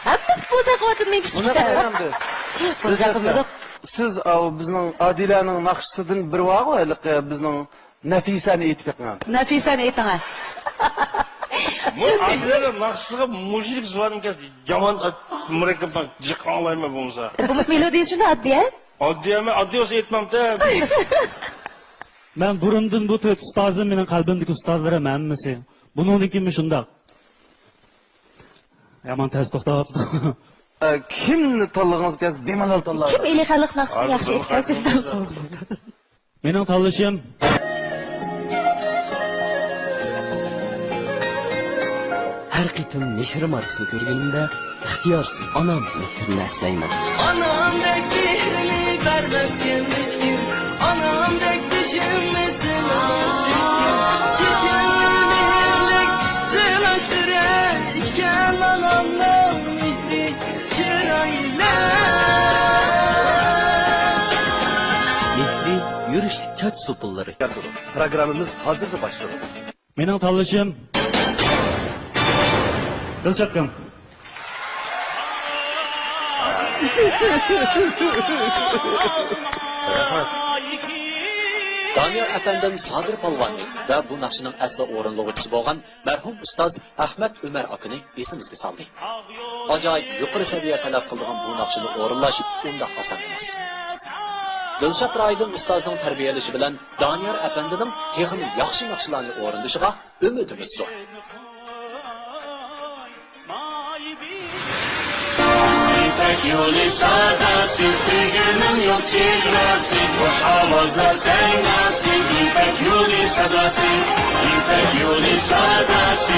ھەممىسى بۇزاق ۋاتىدىمەن بۇنى ئىشتە. قاينامدى؟ بۇزاق قىلمىدۇق. سىز، ئاۋۇ بىزنىڭ ئادىلەنىڭ ناخشىسىدىن بىرى بارغۇ، ھېلىقى بىزنىڭ نەفىسەنى ئېيتىپ بېقىڭ. نەفىسەنى ئېيتىڭ، ھە. بۇ ئادىلەنىڭ ناخشىسىغا مۇشۇنچىلىك زۇۋانىم كەلدى. يامان مۇرەككەپ جىق ئاڭلايمەن بولمىسا. بولمىسا مېلودىيىسى شۇنداق ئاددىي، ھە؟ ئاددىي ئەمەس، ئاددىي بولسا ئېيتمامتى. مەن بۇرۇندىن بۇ تۆت ئۇستازىم مېنىڭ قەلبىمدىكى ئۇستازلىرىم ھەممىسى. بۇنىڭدىن كېيىن شۇنداق. يامان تەس توختاۋاتىدۇ. ئە، كىمنى تاللىغىڭىز كەلسە، بىمالال تاللاڭ. كىم ئىلى خەلق ناخشىسىنى ياخشى ئېيتىپ بەرسە، شۇنى تاللىسىڭىز بولىدۇ. مېنىڭ تاللىشىم. ھەر قېتىم مېھرى ماركىسىنى كۆرگىنىمدە، ئىختىيارسىز ئانام مېھرىنى ئەسلەيمەن. ئانامدەك مېھرىنى بەرمەسكەن ھېچكىم، ئانامدەك بېشىمنى سىلىماس ھېچكىم. چېچىڭنى مېھىرلىك سىلاشتۇرار ئىكەن ئانامنىڭ مېھرى چىرايلىق. مېھرى يۈرۈشلۈك چاچ سوپۇنلىرى. پروگراممىمىز ھازىرلا باشلىنىدۇ. مېنىڭ تاللىشىم دىلشاتكام. دانىيار ئەپەندىم سادىر پالۋاننى ۋە بۇ ناخشىنىڭ ئەسلى ئورۇنلىغۇچىسى بولغان مەرھۇم ئۇستاز ئەخمەت ئۆمەر ئاكىنى ئېسىمىزگە سالدى. ئاجايىپ يۇقىرى سەۋىيە تەلەپ قىلىدىغان بۇ ناخشىنى ئورۇنلاش ئۇنداق ئاسان ئەمەس. دىلشات رايدىن ئۇستازنىڭ تەربىيەلىشى بىلەن دانىيار ئەپەندىنىڭ تېخىمۇ ياخشى ناخشىلارنى ئورۇندىشىغا ئۈمىدىمىز زور. يىپەك يولى ساداسى، سۆيگۈنىڭ يوق چېگراسى، بوش ئاۋازلار سەيناسى، يىپەك يولى ساداسى، يىپەك يولى ساداسى.